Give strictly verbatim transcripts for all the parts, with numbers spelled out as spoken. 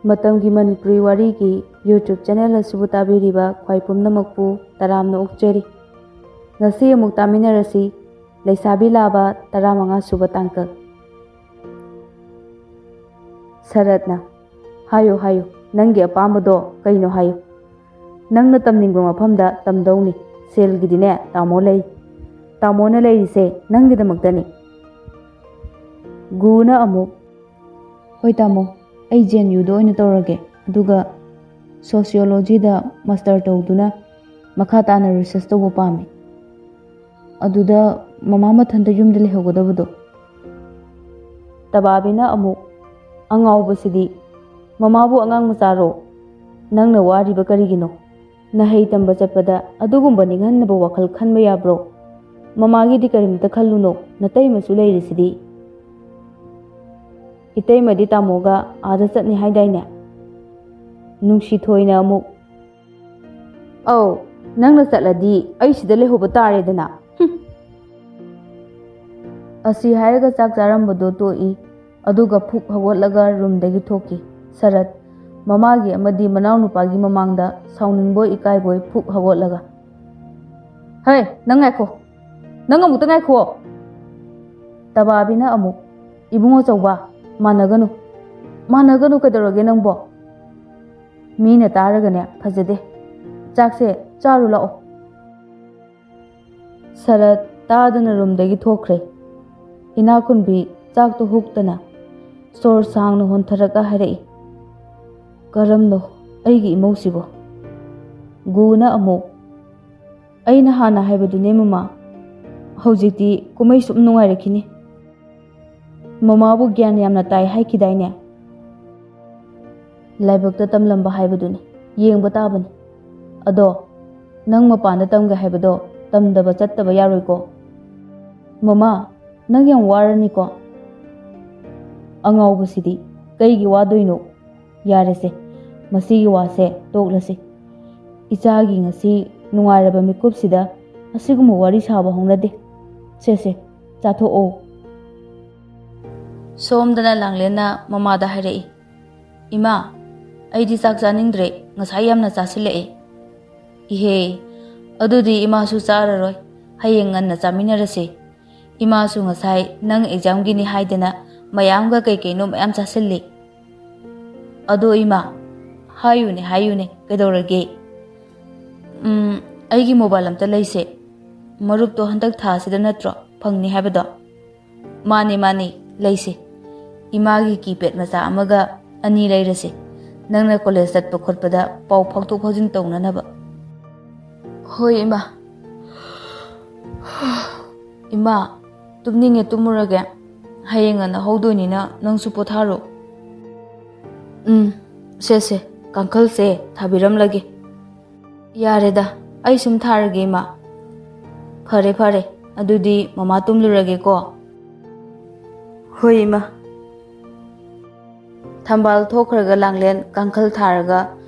ꯃꯇꯝꯒꯤ ꯃꯅꯤꯄꯨꯔꯤ ꯋꯥꯔꯤꯒꯤ YouTube channel ꯑꯁꯤꯕꯨ ꯇꯥꯕꯤꯔꯤꯕ ꯈ꯭ꯋꯥꯏ ꯄꯨꯝꯅꯃꯛꯄꯨ ꯇꯔꯥꯝꯅ ꯑꯣꯛꯆꯔꯤ꯫ ꯉꯁꯤ ꯑꯃꯨꯛ ꯇꯥꯃꯤꯟꯅꯔꯁꯤ, ꯂꯩꯁꯥꯕꯤ ꯂꯥꯕ ꯇꯔꯥꯃꯉꯥ ꯁꯨꯕ ꯇꯥꯡꯀꯛ꯫ ꯁꯔꯠꯅ, "ꯍꯥꯏꯌꯨ, ꯍꯥꯏꯌꯨ, ꯅꯪꯒꯤ ꯑꯄꯥꯝꯕꯗꯣ ꯀꯩꯅꯣ ꯍꯥꯏꯌꯨ꯫ ꯅꯪꯅ ꯇꯝꯅꯤꯡꯕ ꯃꯐꯝꯗ ꯇꯝꯗꯧꯅꯤ꯫ ꯁꯦꯜꯒꯤꯗꯤꯅꯦ ꯇꯥꯃꯣ ꯂꯩ꯫ ꯇꯥꯃꯣꯅ ꯂꯩꯔꯤꯁꯦ ꯅꯪꯒꯤꯗꯃꯛꯇꯅꯤ꯫" ꯒꯨꯅ ꯑꯃꯨꯛ, "ꯍꯣꯏ ꯇꯥꯃꯣ, ꯑꯩ ꯖꯦ ꯑꯦꯟ ꯌꯨꯗ ꯑꯣꯏꯅ ꯇꯧꯔꯒꯦ, ꯑꯗꯨꯒ ꯁꯣꯁꯤꯌꯣꯂꯣꯖꯤꯗ ꯃꯥꯁꯇꯔ ꯇꯧꯗꯨꯅ ꯃꯈꯥ ꯇꯥꯅ ꯔꯤꯁꯔꯁ ꯇꯧꯕ ꯄꯥꯝꯃꯤ꯫" ꯑꯗꯨꯗ ꯃꯃꯥ ꯃꯊꯟꯇ ꯌꯨꯝꯗ ꯂꯩꯍꯧꯒꯗꯕꯗꯣ꯫ ꯇꯕꯥꯕꯤꯅ ꯑꯃꯨꯛ, "ꯑꯉꯥꯎꯕꯁꯤꯗꯤ, ꯃꯃꯥꯕꯨ ꯑꯉꯥꯡ ꯃꯆꯥꯔꯣ? ꯅꯪꯅ ꯋꯥꯔꯤꯕ ꯀꯔꯤꯒꯤꯅꯣ? ꯅꯍꯩ ꯇꯝꯕ ꯆꯠꯄꯗ ꯑꯗꯨꯒꯨꯝꯕ ꯅꯤꯡꯍꯟꯅꯕ ꯋꯥꯈꯜ ꯈꯟꯕ ꯌꯥꯕ꯭ꯔꯣ? ꯃꯃꯥꯒꯤꯗꯤ ꯀꯔꯤꯝꯇ ꯈꯜꯂꯨꯅꯣ, ꯅꯇꯩꯃꯁꯨ ꯂꯩꯔꯤꯁꯤꯗꯤ꯫" "ꯏꯇꯩꯃꯗꯤ ꯇꯥꯃꯣꯒ ꯑꯥꯗ ꯆꯠꯅꯤ ꯍꯥꯏꯗꯥꯏꯅꯦ?" ꯅꯨꯡꯁꯤꯊꯣꯏꯅ ꯑꯃꯨꯛ, "ꯑꯧ, ꯅꯪꯅ ꯆꯠꯂꯗꯤ ꯑꯩ ꯁꯤꯗ ꯂꯩꯍꯧꯕ ꯇꯥꯔꯦꯗꯅ꯫ ꯍꯨꯝ꯫" ꯑꯁꯤ ꯍꯥꯏꯔꯒ ꯆꯥꯛ ꯆꯥꯔꯝꯕꯗꯣ ꯇꯣꯛꯏ, ꯑꯗꯨꯒ ꯐꯨꯛ ꯍꯧꯒꯠꯂꯒ ꯔꯨꯝꯗꯒꯤ ꯊꯣꯛꯈꯤ꯫ ꯁꯔꯠ, ꯃꯃꯥꯒꯤ ꯑꯃꯗꯤ ꯃꯅꯥꯎꯅꯨꯄꯥꯒꯤ ꯃꯃꯥꯡꯗ ꯁꯥꯎꯅꯤꯡꯕꯣꯏ ꯏꯀꯥꯏꯕꯣꯏ ꯐꯨꯛ ꯍꯧꯒꯠꯂꯒ, "ꯍꯦ, ꯅꯪ ꯉꯥꯏꯈꯣ, ꯅꯪ ꯑꯃꯨꯛꯇ ꯉꯥꯏꯈꯣ!" ꯇꯕꯥꯕꯤꯅ ꯑꯃꯨꯛ, "ꯏꯕꯨꯡꯉꯣ ꯆꯧꯕ, ꯃꯥꯟꯅꯒꯅꯨ, ꯃꯥꯟꯅꯒꯅꯨ, ꯀꯩꯗꯧꯔꯒꯦ ꯅꯪꯕꯣ? ꯃꯤꯅ ꯇꯥꯔꯒꯅꯦ ꯐꯖꯗꯦ꯫ ꯆꯥꯛꯁꯦ ꯆꯥꯔꯨ ꯂꯥꯛꯑꯣ꯫" ꯁꯔꯠ ꯇꯥꯗꯅ ꯔꯨꯝꯗꯒꯤ ꯊꯣꯛꯈ꯭ꯔꯦ꯫ ꯏꯅꯥꯈꯨꯟꯕꯤ ꯆꯥꯛꯇꯣ ꯍꯨꯛꯇꯅ ꯁꯣꯔ ꯁꯥꯡꯅ ꯍꯣꯟꯊꯔꯒ ꯍꯥꯏꯔꯛꯏ, "ꯀꯔꯝꯅꯣ ꯑꯩꯒꯤ ꯏꯃꯧꯁꯤꯕꯣ?" ꯒꯨꯅ ꯑꯃꯨꯛ, "ꯑꯩꯅ ꯍꯥꯟꯅ ꯍꯥꯏꯕꯗꯨꯅꯦ ꯃꯃꯥ, ꯍꯧꯖꯤꯛꯇꯤ ꯀꯨꯝꯍꯩ ꯁꯨꯝ ꯅꯨꯡꯉꯥꯏꯔꯛꯈꯤꯅꯤ꯫ ꯃꯃꯥꯕꯨ ꯒ꯭ꯌꯥꯟ ꯌꯥꯝꯅ ꯇꯥꯏ ꯍꯥꯏꯈꯤꯗꯥꯏꯅꯦ? ꯂꯥꯏꯕꯛꯇ ꯇꯝꯂꯝꯕ ꯍꯥꯏꯕꯗꯨꯅꯤ, ꯌꯦꯡꯕ ꯇꯥꯕꯅꯤ꯫ ꯑꯗꯣ ꯅꯪ ꯃꯄꯥꯟꯗ ꯇꯝꯒꯦ ꯍꯥꯏꯕꯗꯣ ꯇꯝꯗꯕ ꯆꯠꯇꯕ ꯌꯥꯔꯣꯏꯀꯣ꯫" "ꯃꯃꯥ, ꯅꯪ ꯌꯥꯝ ꯋꯥꯔꯅꯤꯀꯣ꯫" "ꯑꯉꯥꯎꯕꯁꯤꯗꯤ, ꯀꯩꯒꯤ ꯋꯥꯗꯣꯏꯅꯣ? ꯌꯥꯔꯦꯁꯦ, ꯃꯁꯤꯒꯤ ꯋꯥꯁꯦ ꯇꯣꯛꯂꯁꯤ꯫ ꯏꯆꯥꯒꯤ ꯉꯁꯤ ꯅꯨꯡꯉꯥꯏꯔꯕ ꯃꯤꯀꯨꯞꯁꯤꯗ ꯑꯁꯤꯒꯨꯝꯕ ꯋꯥꯔꯤ ꯁꯥꯕ ꯍꯧꯅꯗꯦ꯫ ꯁꯦ, ꯁꯦ, ꯆꯥꯊꯣꯛꯑꯣ꯫" ꯁꯣꯝꯗꯅ ꯂꯥꯡꯂꯦꯟꯅ ꯃꯃꯥꯗ ꯍꯥꯏꯔꯛꯏ, "ꯏꯃꯥ, ꯑꯩꯗꯤ ꯆꯥꯛ ꯆꯥꯅꯤꯡꯗ꯭ꯔꯦ, ꯉꯁꯥꯏ ꯌꯥꯝꯅ ꯆꯥꯁꯤꯜꯂꯛꯑꯦ꯫" "ꯏꯍꯦ, ꯑꯗꯨꯗꯤ ꯏꯃꯥꯁꯨ ꯆꯥꯔꯔꯣꯏ, ꯍꯌꯦꯡ ꯉꯟꯅ ꯆꯥꯃꯤꯟꯅꯔꯁꯦ꯫ ꯏꯃꯥꯁꯨ ꯉꯁꯥꯏ ꯅꯪ ꯑꯦꯛꯖꯥꯝꯒꯤꯅꯤ ꯍꯥꯏꯗꯅ ꯃꯌꯥꯝꯒ ꯀꯩ ꯀꯩꯅꯣ ꯃꯌꯥꯝ ꯆꯥꯁꯤꯜꯂꯤ꯫" "ꯑꯗꯣ ꯏꯃꯥ꯫" "ꯍꯥꯏꯌꯨꯅꯦ, ꯍꯥꯏꯌꯨꯅꯦ, ꯀꯩꯗꯧꯔꯒꯦ?" "ꯎꯝ, ꯑꯩꯒꯤ ꯃꯣꯕꯥꯏꯜ ꯑꯝꯇ ꯂꯩꯁꯦ꯫ ꯃꯔꯨꯞꯇꯣ ꯍꯟꯗꯛ ꯊꯥꯁꯤꯗ ꯅꯠꯇ꯭ꯔꯣ ꯐꯪꯅꯤ ꯍꯥꯏꯕꯗꯣ?" "ꯃꯥꯅꯦ, ꯃꯥꯅꯦ, ꯂꯩꯁꯦ꯫ ꯏꯃꯥꯒꯤ ꯀꯤꯄꯦꯗ ꯃꯆꯥ ꯑꯃꯒ ꯑꯅꯤ ꯂꯩꯔꯁꯦ, ꯅꯪꯅ ꯀꯣꯂꯦꯖ ꯆꯠꯄ ꯈꯣꯠꯄꯗ ꯄꯥꯎ ꯐꯥꯎꯗꯣꯛ ꯐꯥꯎꯖꯤꯟ ꯇꯧꯅꯅꯕ꯫" "ꯍꯣꯏ, ꯏꯃꯥ꯫" "ꯏꯃꯥ, ꯇꯨꯝꯅꯤꯡꯉꯦ, ꯇꯨꯝꯃꯨꯔꯒꯦ꯫ ꯍꯌꯦꯡ ꯉꯟꯅ ꯍꯧꯗꯣꯏꯅꯤꯅ ꯅꯪꯁꯨ ꯄꯣꯊꯥꯔꯣ꯫" "ꯎꯝ, ꯁꯦ, ꯁꯦ, ꯀꯥꯡꯈꯜꯁꯦ ꯊꯥꯕꯤꯔꯝꯂꯒꯦ꯫" "ꯌꯥꯔꯦꯗ, ꯑꯩ ꯁꯨꯝ ꯊꯥꯔꯒꯦ, ꯏꯃꯥ꯫" "ꯐꯔꯦ, ꯐꯔꯦ, ꯑꯗꯨꯗꯤ ꯃꯃꯥ ꯇꯨꯝꯂꯨꯔꯒꯦꯀꯣ꯫" "ꯍꯣꯏ, ꯏꯃꯥ꯫" ꯊꯝꯕꯥꯜ ꯊꯣꯛꯈ꯭ꯔꯒ ꯂꯥꯡꯂꯦꯟ ꯀꯥꯡꯈꯜ ꯊꯥꯔꯒ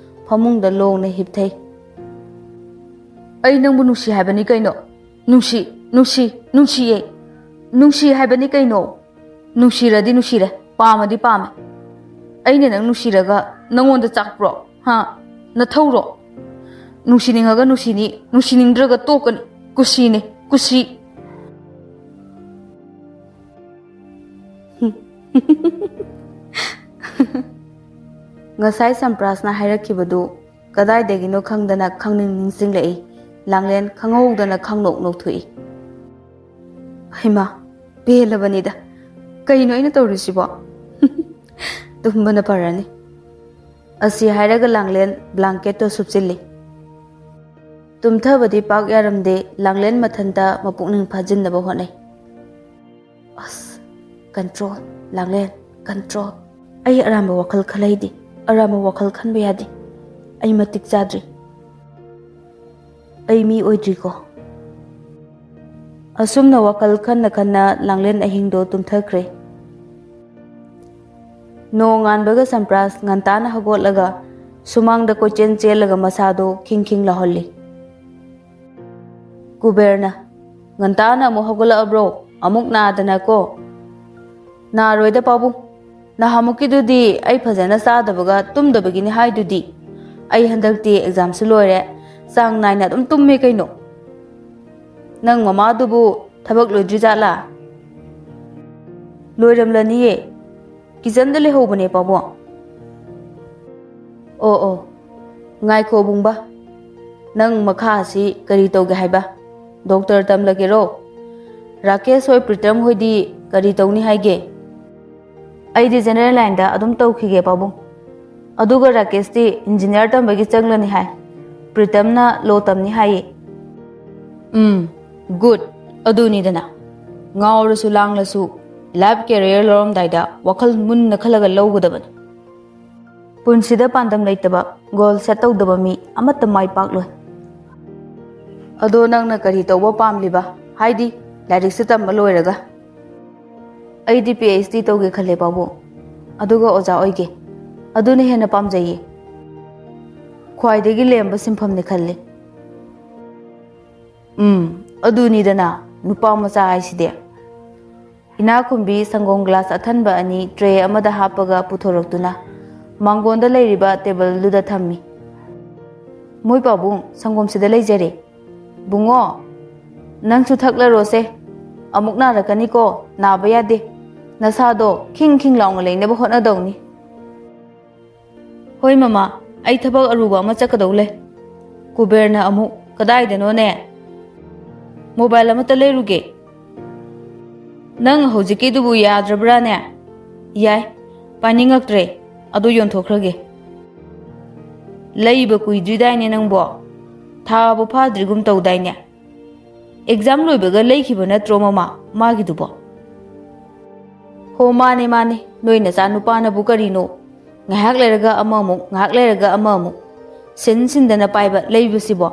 ꯐꯃꯨꯡꯗ ꯂꯣꯡꯅ ꯍꯤꯞꯊꯩ꯫ "ꯑꯩ ꯅꯪꯕꯨ ꯅꯨꯡꯁꯤ ꯍꯥꯏꯕꯅꯤ ꯀꯩꯅꯣ꯫ ꯅꯨꯡꯁꯤ, ꯅꯨꯡꯁꯤ, ꯅꯨꯡꯁꯤꯌꯦ꯫ ꯅꯨꯡꯁꯤ ꯍꯥꯏꯕꯅꯤ ꯀꯩꯅꯣ꯫ ꯅꯨꯡꯁꯤꯔꯗꯤ ꯅꯨꯡꯁꯤꯔꯦ, ꯄꯥꯝꯃꯗꯤ ꯄꯥꯝꯃꯦ꯫ ꯑꯩꯅ ꯅꯪ ꯅꯨꯡꯁꯤꯔꯒ ꯅꯪꯉꯣꯟꯗ ꯆꯥꯛꯄ꯭ꯔꯣ? ꯍꯥ? ꯅꯊꯧꯔꯣ? ꯅꯨꯡꯁꯤꯅꯤꯡꯉꯒ ꯅꯨꯡꯁꯤꯅꯤ, ꯅꯨꯡꯁꯤꯅꯤꯡꯗ꯭ꯔꯒ ꯇꯣꯛꯀꯅꯤ꯫ ꯀꯨꯁꯤꯅꯦ, ꯀꯨꯁꯤ꯫" ꯉꯁꯥꯏ ꯁꯝꯄ꯭ꯔꯥꯁꯅ ꯍꯥꯏꯔꯛꯈꯤꯕꯗꯨ ꯀꯗꯥꯏꯗꯒꯤꯅꯣ ꯈꯪꯗꯅ ꯈꯪꯅꯤꯡ ꯅꯤꯡꯁꯤꯡꯂꯛꯏ꯫ ꯂꯥꯡꯂꯦꯟ ꯈꯪꯍꯧꯗꯅ ꯈꯪꯅꯣꯛ ꯅꯣꯛꯊꯣꯛꯏ꯫ "ꯍꯩꯃꯥ, ꯄꯦꯜꯂꯕꯅꯤꯗ꯫ ꯀꯩꯅꯣ ꯑꯩꯅ ꯇꯧꯔꯤꯁꯤꯕꯣ? ꯇꯨꯝꯕꯅ ꯐꯔꯅꯤ꯫" ꯑꯁꯤ ꯍꯥꯏꯔꯒ ꯂꯥꯡꯂꯦꯟ ꯕ꯭ꯂꯥꯡꯀꯦꯠꯇꯣ ꯁꯨꯞꯆꯤꯜꯂꯤ꯫ ꯇꯨꯝꯊꯕꯗꯤ ꯄꯥꯛ ꯌꯥꯔꯝꯗꯦ꯫ ꯂꯥꯡꯂꯦꯟ ꯃꯊꯟꯇ ꯃꯄꯨꯛꯅꯤꯡ ꯐꯥꯖꯤꯟꯅꯕ ꯍꯣꯠꯅꯩ꯫ "ꯑꯁ, ꯀꯟꯇ꯭ꯔꯣꯜ, ꯂꯥꯡꯂꯦꯟ, ꯀꯟꯇ꯭ꯔꯣꯜ꯫ ꯑꯩ ꯑꯔꯥꯟꯕ ꯋꯥꯈꯜ ꯈꯜꯍꯩꯗꯦ, ꯑꯔꯥꯟꯕ ꯋꯥꯈꯜ ꯈꯟꯕ ꯌꯥꯗꯦ꯫ ꯑꯩ ꯃꯇꯤꯛ ꯆꯥꯗ꯭ꯔꯤ꯫ ꯑꯩ ꯃꯤ ꯑꯣꯏꯗ꯭ꯔꯤꯀꯣ꯫" ꯑꯁꯨꯝꯅ ꯋꯥꯈꯜ ꯈꯟꯅ ꯈꯟꯅ ꯂꯥꯡꯂꯦꯟ ꯑꯍꯤꯡꯗꯣ ꯇꯨꯝꯊꯈ꯭ꯔꯦ꯫ ꯅꯣꯡꯉꯥꯟꯕꯒ ꯁꯝꯄ꯭ꯔꯥꯁ ꯉꯟꯇꯥꯅ ꯍꯧꯒꯠꯂꯒ ꯁꯨꯃꯥꯡꯗ ꯀꯣꯏꯆꯦꯟ ꯆꯦꯜꯂꯒ ꯃꯁꯥꯗꯣ ꯈꯤꯡ ꯈꯤꯡ ꯂꯥꯎꯍꯜꯂꯤ꯫ ꯀꯨꯕꯦꯔꯅ, "ꯉꯟꯇꯥꯅ ꯑꯃꯨꯛ ꯍꯧꯒꯠꯂꯛꯑꯕ꯭ꯔꯣ? ꯑꯃꯨꯛ ꯅꯥꯗꯅꯀꯣ꯫" "ꯅꯥꯔꯣꯏꯗ ꯄꯥꯕꯨꯡ, ꯅꯍꯥꯟꯃꯨꯛꯀꯤꯗꯨꯗꯤ ꯑꯩ ꯐꯖꯅ ꯆꯥꯗꯕꯒ ꯇꯨꯝꯗꯕꯒꯤꯅꯤ ꯍꯥꯏꯗꯨꯗꯤ꯫ ꯑꯩ ꯍꯟꯗꯛꯇꯤ ꯑꯦꯛꯖꯥꯝꯁꯨ ꯂꯣꯏꯔꯦ, ꯆꯥꯡ ꯅꯥꯏꯅ ꯑꯗꯨꯝ ꯇꯨꯝꯃꯦ ꯀꯩꯅꯣ꯫ ꯅꯪ ꯃꯃꯥꯗꯨꯕꯨ ꯊꯕꯛ ꯂꯣꯏꯗ꯭ꯔꯤ ꯖꯥꯠꯂꯥ? ꯂꯣꯏꯔꯝꯂꯅꯤꯌꯦ, ꯀꯤꯆꯟꯗ ꯂꯩꯍꯧꯕꯅꯦ ꯄꯥꯕꯨꯡ꯫ ꯑꯣ ꯑꯣ, ꯉꯥꯏꯈꯣ ꯕꯨꯡꯕ, ꯅꯪ ꯃꯈꯥ ꯑꯁꯤ ꯀꯔꯤ ꯇꯧꯒꯦ ꯍꯥꯏꯕ? ꯗꯣꯛꯇꯔ ꯇꯝꯂꯒꯦꯔꯣ? ꯔꯥꯀꯦꯁ ꯍꯣꯏ ꯄ꯭ꯔꯤꯇꯝ ꯍꯣꯏꯗꯤ ꯀꯔꯤ ꯇꯧꯅꯤ ꯍꯥꯏꯒꯦ? ꯑꯩꯗꯤ ꯖꯦꯅꯦꯔꯦꯜ ꯂꯥꯏꯟꯗ ꯑꯗꯨꯝ ꯇꯧꯈꯤꯒꯦ ꯄꯥꯕꯨꯡ꯫ ꯑꯗꯨꯒ ꯔꯥꯀꯦꯁꯇꯤ ꯏꯟꯖꯤꯅꯤꯌꯥꯔ ꯇꯝꯕꯒꯤ ꯆꯪꯂꯅꯤ ꯍꯥꯏ, ꯄ꯭ꯔꯤꯇꯝꯅ ꯂꯣ ꯇꯝꯅꯤ ꯍꯥꯏꯌꯦ꯫ ꯎꯝ, ꯒꯨꯗ, ꯑꯗꯨꯅꯤꯗꯅ꯫ ꯉꯥꯎꯔꯁꯨ ꯂꯥꯡꯂꯁꯨ ꯂꯥꯏꯐ ꯀꯦꯔꯤꯌꯔ ꯂꯧꯔꯝꯗꯥꯏꯗ ꯋꯥꯈꯜ ꯃꯨꯟꯅ ꯈꯜꯂꯒ ꯂꯧꯒꯗꯕꯅꯤ꯫ ꯄꯨꯟꯁꯤꯗ ꯄꯥꯟꯗꯝ ꯂꯩꯇꯕ, ꯒꯣꯜ ꯁꯦꯠ ꯇꯧꯗꯕ ꯃꯤ ꯑꯃꯠꯇ ꯃꯥꯏ ꯄꯥꯛꯂꯣꯏ꯫ ꯑꯗꯣ ꯅꯪꯅ ꯀꯔꯤ ꯇꯧꯕ ꯄꯥꯝꯂꯤꯕ? ꯍꯥꯏꯗꯤ ꯂꯥꯏꯔꯤꯛꯁꯦ ꯇꯝꯕ ꯂꯣꯏꯔꯒ? ꯑꯩꯗꯤ ꯄꯤ ꯑꯩꯆ ꯗꯤ ꯇꯧꯒꯦ ꯈꯜꯂꯦ ꯄꯥꯕꯨꯡ, ꯑꯗꯨꯒ ꯑꯣꯖꯥ ꯑꯣꯏꯒꯦ꯫ ꯑꯗꯨꯅ ꯍꯦꯟꯅ ꯄꯥꯝꯖꯩꯌꯦ꯫ ꯈ꯭ꯋꯥꯏꯗꯒꯤ ꯂꯦꯝꯕ ꯁꯤꯟꯐꯝꯅꯤ ꯈꯜꯂꯦ꯫ ꯎꯝ, ꯑꯗꯨꯅꯤꯗꯅ ꯅꯨꯄꯥ ꯃꯆꯥ ꯍꯥꯏꯁꯤꯗꯤ꯫ ꯏꯅꯥꯛꯈꯨꯟꯕꯤ ꯁꯪꯒꯣꯝ ꯒ꯭ꯂꯥꯁ ꯑꯊꯟꯕ ꯑꯅꯤ ꯇ꯭ꯔꯦ ꯑꯃꯗ ꯍꯥꯞꯄꯒ ꯄꯨꯊꯣꯔꯛꯇꯨꯅ ꯃꯥꯡꯒꯣꯟꯗ ꯂꯩꯔꯤꯕ ꯇꯦꯕꯜꯗꯨꯗ ꯊꯝꯃꯤ꯫ ꯃꯣꯏ ꯄꯥꯕꯨꯡ, ꯁꯪꯒꯣꯝꯁꯤꯗ ꯂꯩꯖꯔꯦ꯫ ꯕꯨꯡꯉꯣ, ꯅꯪꯁꯨ ꯊꯛꯂꯔꯣꯁꯦ꯫ ꯑꯃꯨꯛ ꯅꯥꯔꯛꯀꯅꯤꯀꯣ, ꯅꯥꯕ ꯌꯥꯗꯦ꯫ ꯅꯁꯥꯗꯣ ꯈꯤꯡ ꯈꯤꯡ ꯂꯥꯎꯅ ꯂꯩꯅꯕ ꯍꯣꯠꯅꯗꯧꯅꯤ꯫ ꯍꯣꯏ ꯃꯃꯥ, ꯑꯩ ꯊꯕꯛ ꯑꯔꯨꯕ ꯑꯃ ꯆꯠꯀꯗꯧ ꯂꯩ꯫ ꯀꯨꯕꯦꯔꯅ ꯑꯃꯨꯛ, ꯀꯗꯥꯏꯗꯅꯣꯅꯦ? ꯃꯣꯕꯥꯏꯜ ꯑꯃꯠꯇ ꯂꯩꯔꯨꯒꯦ꯫ ꯅꯪ ꯍꯧꯖꯤꯛꯀꯤꯗꯨꯕꯨ ꯌꯥꯗ꯭ꯔꯕ꯭ꯔꯥꯅꯦ? ꯌꯥꯏ, ꯄꯥꯏꯅꯤꯡꯉꯛꯇ꯭ꯔꯦ, ꯑꯗꯨ ꯌꯣꯟꯊꯣꯛꯈ꯭ꯔꯒꯦ꯫ ꯂꯩꯕ ꯀꯨꯏꯗ꯭ꯔꯤꯗꯥꯏꯅꯦ ꯅꯪꯕꯣ? ꯊꯥꯕꯨ ꯐꯥꯗ꯭ꯔꯤꯒꯨꯝ ꯇꯧꯗꯥꯏꯅꯦ? ꯑꯦꯛꯖꯥꯝ ꯂꯣꯏꯕꯒ ꯂꯩꯈꯤꯕ ꯅꯠꯇ꯭ꯔꯣ ꯃꯃꯥ, ꯃꯥꯒꯤꯗꯨꯕꯣ? ꯍꯣ, ꯃꯥꯅꯦ, ꯃꯥꯅꯦ, ꯅꯣꯏ ꯅꯆꯥꯅꯨꯄꯥꯅꯕꯨ ꯀꯔꯤꯅꯣ? ꯉꯥꯏꯍꯥꯛ ꯂꯩꯔꯒ ꯑꯃꯃꯨꯛ, ꯉꯥꯏꯍꯥꯛ ꯂꯩꯔꯒ ꯑꯃꯃꯨꯛ꯫ ꯁꯤꯟ ꯁꯤꯟꯗꯅ ꯄꯥꯏꯕ ꯂꯩꯕꯁꯤꯕꯣ?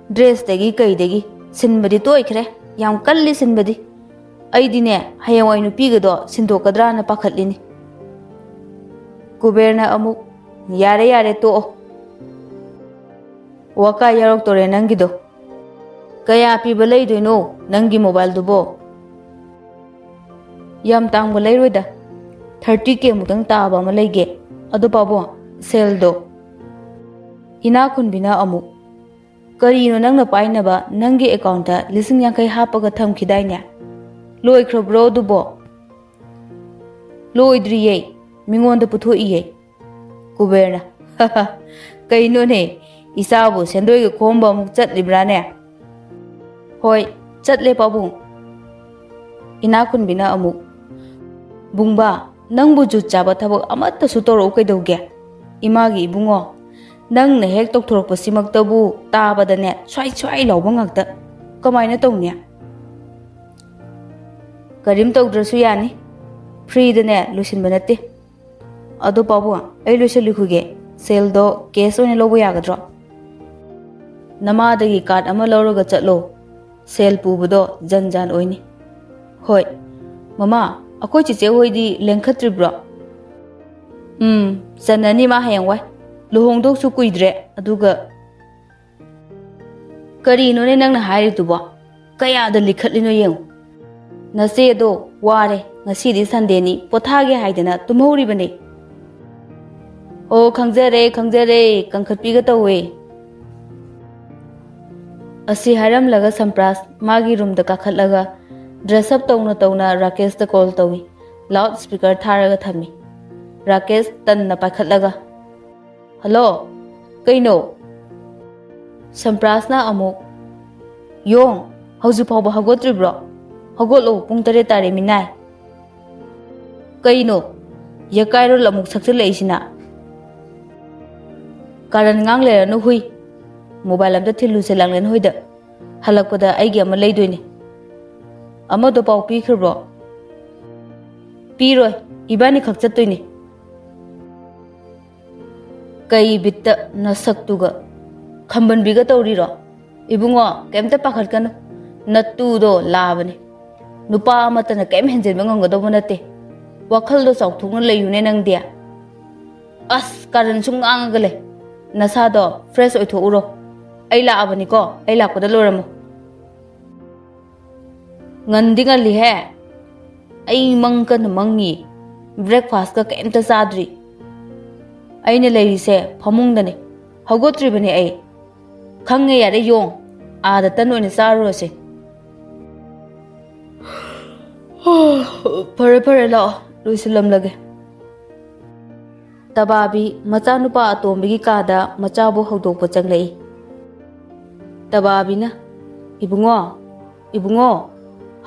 ꯗ꯭ꯔꯦꯁꯇꯒꯤ ꯀꯩꯗꯒꯤ ꯁꯤꯟꯕꯗꯤ ꯇꯣꯏꯈ꯭ꯔꯦ, ꯌꯥꯝ ꯀꯜꯂꯤ ꯁꯤꯟꯕꯗꯤ꯫ ꯑꯩꯗꯤꯅꯦ, ꯍꯌꯦꯡꯋꯥꯏ ꯅꯨꯄꯤꯒꯗꯣ ꯁꯤꯟꯗꯣꯛꯀꯗ꯭ꯔꯥꯅ ꯄꯥꯈꯠꯂꯤꯅꯤ꯫ ꯀꯨꯕꯦꯔꯅ ꯑꯃꯨꯛ, ꯌꯥꯔꯦ, ꯌꯥꯔꯦ, ꯇꯣꯛꯑꯣ꯫ ꯋꯥꯀꯥꯏ ꯌꯥꯎꯔꯛꯇꯣꯔꯦ ꯅꯪꯒꯤꯗꯣ꯫ ꯀꯌꯥ ꯄꯤꯕ ꯂꯩꯗꯣꯏꯅꯣ ꯅꯪꯒꯤ ꯃꯣꯕꯥꯏꯜꯗꯨꯕꯣ? ꯌꯥꯝ ꯇꯥꯡꯕ ꯂꯩꯔꯣꯏꯗ꯫ ꯊꯥꯔꯇꯤ ꯀꯦ ꯃꯨꯛꯇꯪ ꯇꯥꯕ ꯑꯃ ꯂꯩꯒꯦ꯫ ꯑꯗꯣ ꯄꯥꯕꯨꯡ, ꯁꯦꯜꯗꯣ꯫ ꯏꯅꯥꯛ ꯈꯨꯟꯕꯤꯅ ꯑꯃꯨꯛ, "ꯀꯔꯤꯅꯣ ꯅꯪꯅ ꯄꯥꯏꯅꯕ? ꯅꯪꯒꯤ ꯑꯦꯀꯥꯎꯟꯠꯇ ꯂꯤꯁꯤꯡ ꯌꯥꯡꯈꯩ ꯍꯥꯞꯄꯒ ꯊꯝꯈꯤꯗꯥꯏꯅꯦ? ꯂꯣꯏꯈ꯭ꯔꯕ꯭ꯔꯣ ꯑꯗꯨꯕꯣ?" "ꯂꯣꯏꯗ꯭ꯔꯤꯌꯦ, ꯃꯤꯉꯣꯟꯗ ꯄꯨꯊꯣꯛꯏꯌꯦ"꯫ ꯀꯨꯕꯦꯔꯅ, "ꯀꯩꯅꯣꯅꯦ, ꯏꯆꯥꯕꯨ ꯁꯦꯟꯗꯣꯏꯒ ꯈꯣꯝꯕ ꯑꯃꯨꯛ ꯆꯠꯂꯤꯕ꯭ꯔꯥꯅꯦ?" "ꯍꯣꯏ, ꯆꯠꯂꯦ ꯄꯥꯕꯨꯡ"꯫ ꯏꯅꯥꯛ ꯈꯨꯟꯕꯤꯅ ꯑꯃꯨꯛ, "ꯕꯨꯡꯕꯥ, ꯅꯪꯕꯨ ꯖꯨꯠ ꯆꯥꯕ ꯊꯕꯛ ꯑꯃꯠꯇꯁꯨ ꯇꯧꯔꯛꯎ ꯀꯩꯗꯧꯒꯦ? ꯏꯃꯥꯒꯤ ꯏꯕꯨꯡꯉꯣ, ꯅꯪꯅ ꯍꯦꯛ ꯇꯧꯊꯣꯔꯛꯄꯁꯤꯃꯛꯇꯕꯨ ꯇꯥꯕꯗꯅꯦ ꯁ꯭ꯋꯥꯏ ꯁ꯭ꯋꯥꯏ ꯂꯥꯎꯕ ꯉꯥꯛꯇ꯫ ꯀꯃꯥꯏꯅ ꯇꯧꯅꯤ?" "ꯀꯔꯤꯝ ꯇꯧꯗ꯭ꯔꯁꯨ ꯌꯥꯅꯤ, ꯐ꯭ꯔꯤꯗꯅꯦ ꯂꯣꯏꯁꯤꯟꯕ ꯅꯠꯇꯦ꯫ ꯑꯗꯣ ꯄꯥꯕꯨꯡ, ꯑꯩ ꯂꯣꯏꯁꯤꯜꯂꯨꯈꯤꯒꯦ, ꯁꯦꯜꯗꯣ ꯀꯦꯁ ꯑꯣꯏꯅ ꯂꯧꯕ ꯌꯥꯒꯗ꯭ꯔꯣ?" "ꯅꯃꯥꯗꯒꯤ ꯀꯥꯔꯗ ꯑꯃ ꯂꯧꯔꯒ ꯆꯠꯂꯣ, ꯁꯦꯜ ꯄꯨꯕꯗꯣ ꯖꯟ ꯖꯥꯟ ꯑꯣꯏꯅꯤ"꯫ "ꯍꯣꯏ꯫ ꯃꯃꯥ, ꯑꯩꯈꯣꯏ ꯆꯦꯆꯦ ꯍꯣꯏꯗꯤ ꯂꯦꯡꯈꯠꯇ꯭ꯔꯤꯕ꯭ꯔꯣ?" "ꯎꯝ, ꯆꯟꯅꯅꯤ ꯃꯥ ꯍꯌꯦꯡꯋꯥꯏ꯫ ꯂꯨꯍꯣꯡꯗꯧꯁꯨ ꯀꯨꯏꯗ꯭ꯔꯦ, ꯑꯗꯨꯒ"꯫ "ꯀꯔꯤꯅꯣꯅꯦ ꯅꯪꯅ ꯍꯥꯏꯔꯤꯗꯨꯕꯣ? ꯀꯌꯥꯗ ꯂꯤꯈꯠꯂꯤꯅꯣ ꯌꯦꯡꯉꯨ꯫ ꯅꯆꯦꯗꯣ ꯋꯥꯔꯦ, ꯉꯁꯤꯗꯤ ꯁꯟꯗꯦꯅꯤ, ꯄꯣꯊꯥꯒꯦ ꯍꯥꯏꯗꯅ ꯇꯨꯝꯍꯧꯔꯤꯕꯅꯦ"꯫ "ꯑꯣ, ꯈꯪꯖꯔꯦ, ꯈꯪꯖꯔꯦ, ꯀꯟꯈꯠꯄꯤꯒ ꯇꯧꯋꯦ"꯫ ꯑꯁꯤ ꯍꯥꯏꯔꯝꯂꯒ ꯁꯝꯄ꯭ꯔꯥꯁ ꯃꯥꯒꯤ ꯔꯨꯝꯗ ꯀꯥꯈꯠꯂꯒ ꯗ꯭ꯔꯦꯁ ꯑꯞ ꯇꯧꯅ ꯇꯧꯅ ꯔꯥꯀꯦꯁꯇ ꯀꯣꯜ ꯇꯧꯏ꯫ ꯂꯥꯎꯗ ꯁ꯭ꯄꯤꯀꯔ ꯊꯥꯔꯒ ꯊꯝꯃꯤ꯫ ꯔꯥꯀꯦꯁ ꯇꯟꯅ ꯄꯥꯏꯈꯠꯂꯒ, "ꯍꯜꯂꯣ, ꯀꯩꯅꯣ?" ꯁꯝꯄ꯭ꯔꯥꯁꯅ ꯑꯃꯨꯛ, "ꯌꯣꯡ, ꯍꯧꯖꯤꯛ ꯐꯥꯎꯕ ꯍꯧꯒꯠꯇ꯭ꯔꯤꯕ꯭ꯔꯣ? ꯍꯧꯒꯠꯂꯣ, ꯄꯨꯡ ꯇꯔꯦꯠ ꯇꯥꯔꯦ ꯃꯤꯅꯥꯏ"꯫ "ꯀꯩꯅꯣ? ꯌꯦꯀꯥꯏꯔꯣꯜ ꯑꯃꯨꯛ ꯁꯛꯆꯜꯂꯛꯏꯁꯤꯅ?" "ꯀꯥꯔꯟ ꯉꯥꯡ ꯂꯩꯔꯅꯨ ꯍꯨꯏ꯫ ꯃꯣꯕꯥꯏꯜ ꯑꯝꯇ ꯊꯤꯜꯂꯨꯁꯦ ꯂꯥꯡꯂꯦꯟ ꯍꯣꯏꯗ꯫ ꯍꯜꯂꯛꯄꯗ ꯑꯩꯒꯤ ꯑꯃ ꯂꯩꯗꯣꯏꯅꯦ"꯫ "ꯑꯃꯗꯣ ꯄꯥꯎ ꯄꯤꯈ꯭ꯔꯕ꯭ꯔꯣ?" "ꯄꯤꯔꯣꯏ, ꯏꯕꯥꯅꯤ ꯈꯛ ꯆꯠꯇꯣꯏꯅꯦ"꯫ "ꯀꯩ ꯕꯤꯠꯇ ꯅꯁꯛꯇꯨꯒ ꯈꯝꯕꯟꯕꯤꯒ ꯇꯧꯔꯤꯔꯣ? ꯏꯕꯨꯡꯉꯣ, ꯀꯩꯝꯇ ꯄꯥꯈꯠꯀꯅꯨ, ꯅꯠꯇꯨꯗꯣ ꯂꯥꯕꯅꯦ꯫ ꯅꯨꯄꯥ ꯑꯃꯠꯇꯅ ꯀꯩꯝ ꯍꯦꯟꯖꯤꯟꯕ ꯉꯝꯒꯗꯧꯕ ꯅꯠꯇꯦ꯫ ꯋꯥꯈꯜꯗꯣ ꯆꯥꯎꯊꯣꯛꯅ ꯂꯩꯌꯨꯅꯦ ꯅꯪꯗꯤ꯫ ꯑꯁ, ꯀꯥꯔꯟ ꯁꯨꯝ ꯉꯥꯡꯉꯒ ꯂꯩ꯫ ꯅꯁꯥꯗꯣ ꯐ꯭ꯔꯦꯁ ꯑꯣꯏꯊꯣꯛꯎꯔꯣ꯫ ꯑꯩ ꯂꯥꯛꯑꯕꯅꯤꯀꯣ, ꯑꯩ ꯂꯥꯛꯄꯗ ꯂꯣꯏꯔꯝꯃꯣ"꯫ "ꯉꯟꯗꯤ ꯉꯜꯂꯤꯍꯦ꯫ ꯑꯩ ꯃꯪ ꯀꯟꯅ ꯃꯪꯉꯤ"꯫ ꯕ꯭ꯔꯦꯛꯐꯥꯁꯀ ꯀꯩꯝꯇ ꯆꯥꯗ꯭ꯔꯤ꯫ ꯑꯩꯅ ꯂꯩꯔꯤꯁꯦ ꯐꯃꯨꯡꯗꯅꯦ꯫ ꯍꯧꯒꯠꯇ꯭ꯔꯤꯕꯅꯦ ꯑꯩ꯫ ꯈꯪꯉꯦ, ꯌꯥꯔꯦ, ꯌꯣꯡ꯫ ꯑꯥꯗ ꯇꯟ ꯑꯣꯏꯅ ꯆꯥꯔꯨꯔꯁꯦ꯫ ꯐꯔꯦ, ꯐꯔꯦ, ꯂꯥꯛꯑꯣ, ꯂꯣꯏꯁꯤꯜꯂꯝꯂꯒꯦ꯫ ꯇꯕꯥꯕꯤ ꯃꯆꯥꯅꯨꯄꯥ ꯑꯇꯣꯝꯕꯤꯒꯤ ꯀꯥꯗ ꯃꯆꯥꯕꯨ ꯍꯧꯗꯣꯛꯄ ꯆꯪꯂꯛꯏ꯫ ꯇꯕꯥꯕꯤꯅ, "ꯏꯕꯨꯡꯉꯣ, ꯏꯕꯨꯡꯉꯣ,